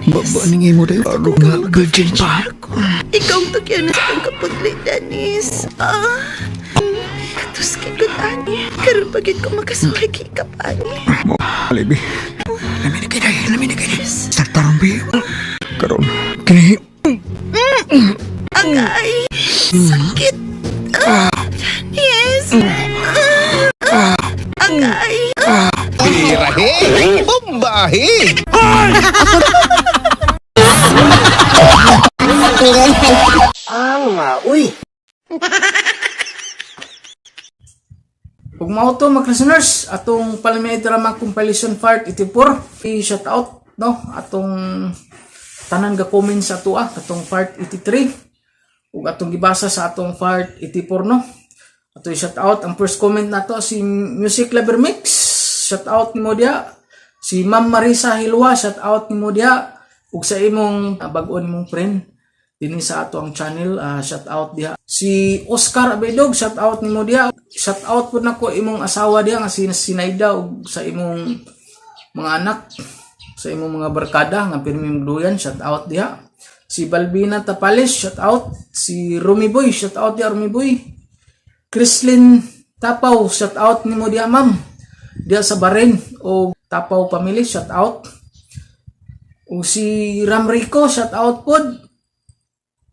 Baba ning imo day. Bago nga virgin pa. Ikaw ang tugyan na sa akong kaputli, Dennis. Ah, katuski ko, ani. Karon pagid ko makasuhay kay ka, ani. Alibi. Lami na kay lami na kay. Start bi. Karon. Kini Agay! Sakit! Ah, Dennis! Ah, agay! Birahe! Bombahe! Ah, uy. Ug mao to mga listeners, atong Palmay Drama Compilation Part 84, i-shout out no atong tanan ga comment sa ato atong part 83 ug atong gibasa sa atong part 84 no. Ato i-shout out ang first comment nato si Music Lover Mix, shout out nimo diha. Si Ma'am Marisa Hilwa, shout out nimo diha ug sa imong bag-o nimong friend dinhi sa ato ang channel, shout out diha. Si Oscar Abedog, shout out nimo diha. Shout out pud nako imong asawa diha nga si Sinaida ug sa imong mga anak, sa imong mga barkada nga pirmi magduyan, shout out diha. Si Balbina Tapales, shout out. Si Rumi Boy, shout out diha Rumi Boy. Chrislyn Tapaw, shout out nimo diha ma'am. Diha sa Bahrain o Tapaw family, shout out. O si Ram Rico, shout out pod.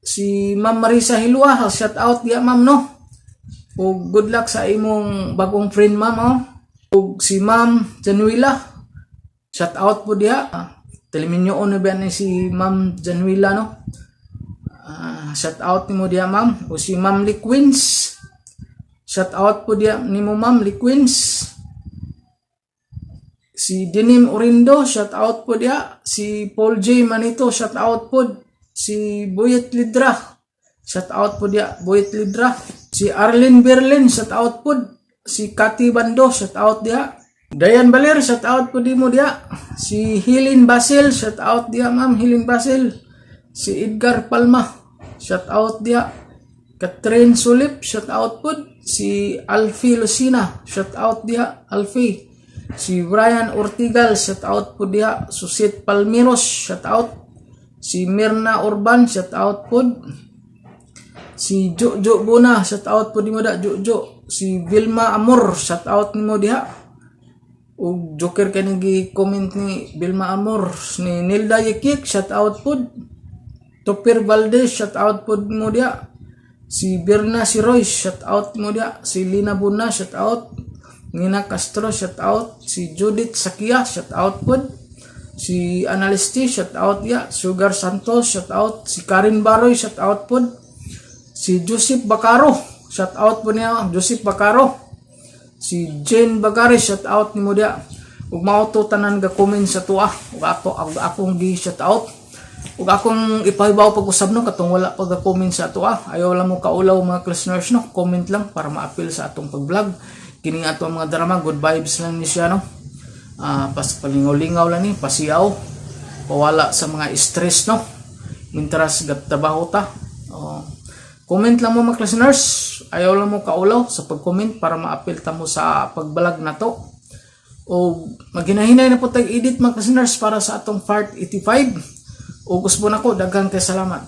Si Ma'am Marisa Hilwa, shout out diha ma'am no. O good luck sa imong bagong friend ma'am oh. O si Ma'am Januila, shout out po diha. Teliminyo na ba ni si Ma'am Januila no. Shout out nimo diha ma'am. O si Ma'am Liquins, shout out po diha nimo Ma'am Liquins. Si Dinim Orindo, shout out po diha. Si Paul J. Manito, shout out po. Si Boyet Lidra, shout out po diha. Boyet Lidra. Si Arlene Berlin, shout out po. Si Kati Bando, shout out diha. Dayan Baler, shout out po di mo diha. Si Hilin Basil, shout out diha ma'am, Hilin Basil. Si Edgar Palma, shout out diha. Catherine Sulip, shout out po. Si Alfie Lucina, shout out diha, Alfie. Si Brian Ortigal, shout out po diha. Susit Palmiros, shout out. Si Mirna Urban, shout out po. Si Jojo Buna, shout out po nimo da Jojo. Si Vilma Amor, shout out nimo diha. Ug joker kay nagi comment ni Vilma Amor. Ni Nilda Yekik, shout out pod. Topir Valdez, shout out pod mo diha. Si Birna si Royce, shout out mo diha. Si Lina Buna, shout out. Nina Castro, shout out. Si Judith Sakia, shout out pod. Si Analisti, shout out ya. Sugar Santos, shout out. Si Karin Baroy, shout out pod. Si Joseph Bacaro, shout out po niya. Joseph Bacaro. Si Jane Bagari, shout out nimo diha. Ug mao to tanan ga comment sa tuwa. Ug ato ug akong gi shout out. Ug akong ipahibaw pag-usab no katong wala pa ga comment sa tuwa. Ayaw lang mo kaulaw, mga listeners, no. Comment lang para maapil sa atong pag-vlog. Kini nga atong mga drama, good vibes lang ni siya, no. Pas palingaw-lingaw lang ni, pasiyaw. Pawala sa mga stress, no. Mintras gat trabaho ta. Oh. Comment lang mo, mga listeners. Ayaw lang mo kaulaw sa pag-comment para maapil ta mo sa pag-vlog na to. O maghinahinay na po tayo edit, mga listeners, para sa atong part 85. O gusto nako, daghan kay salamat.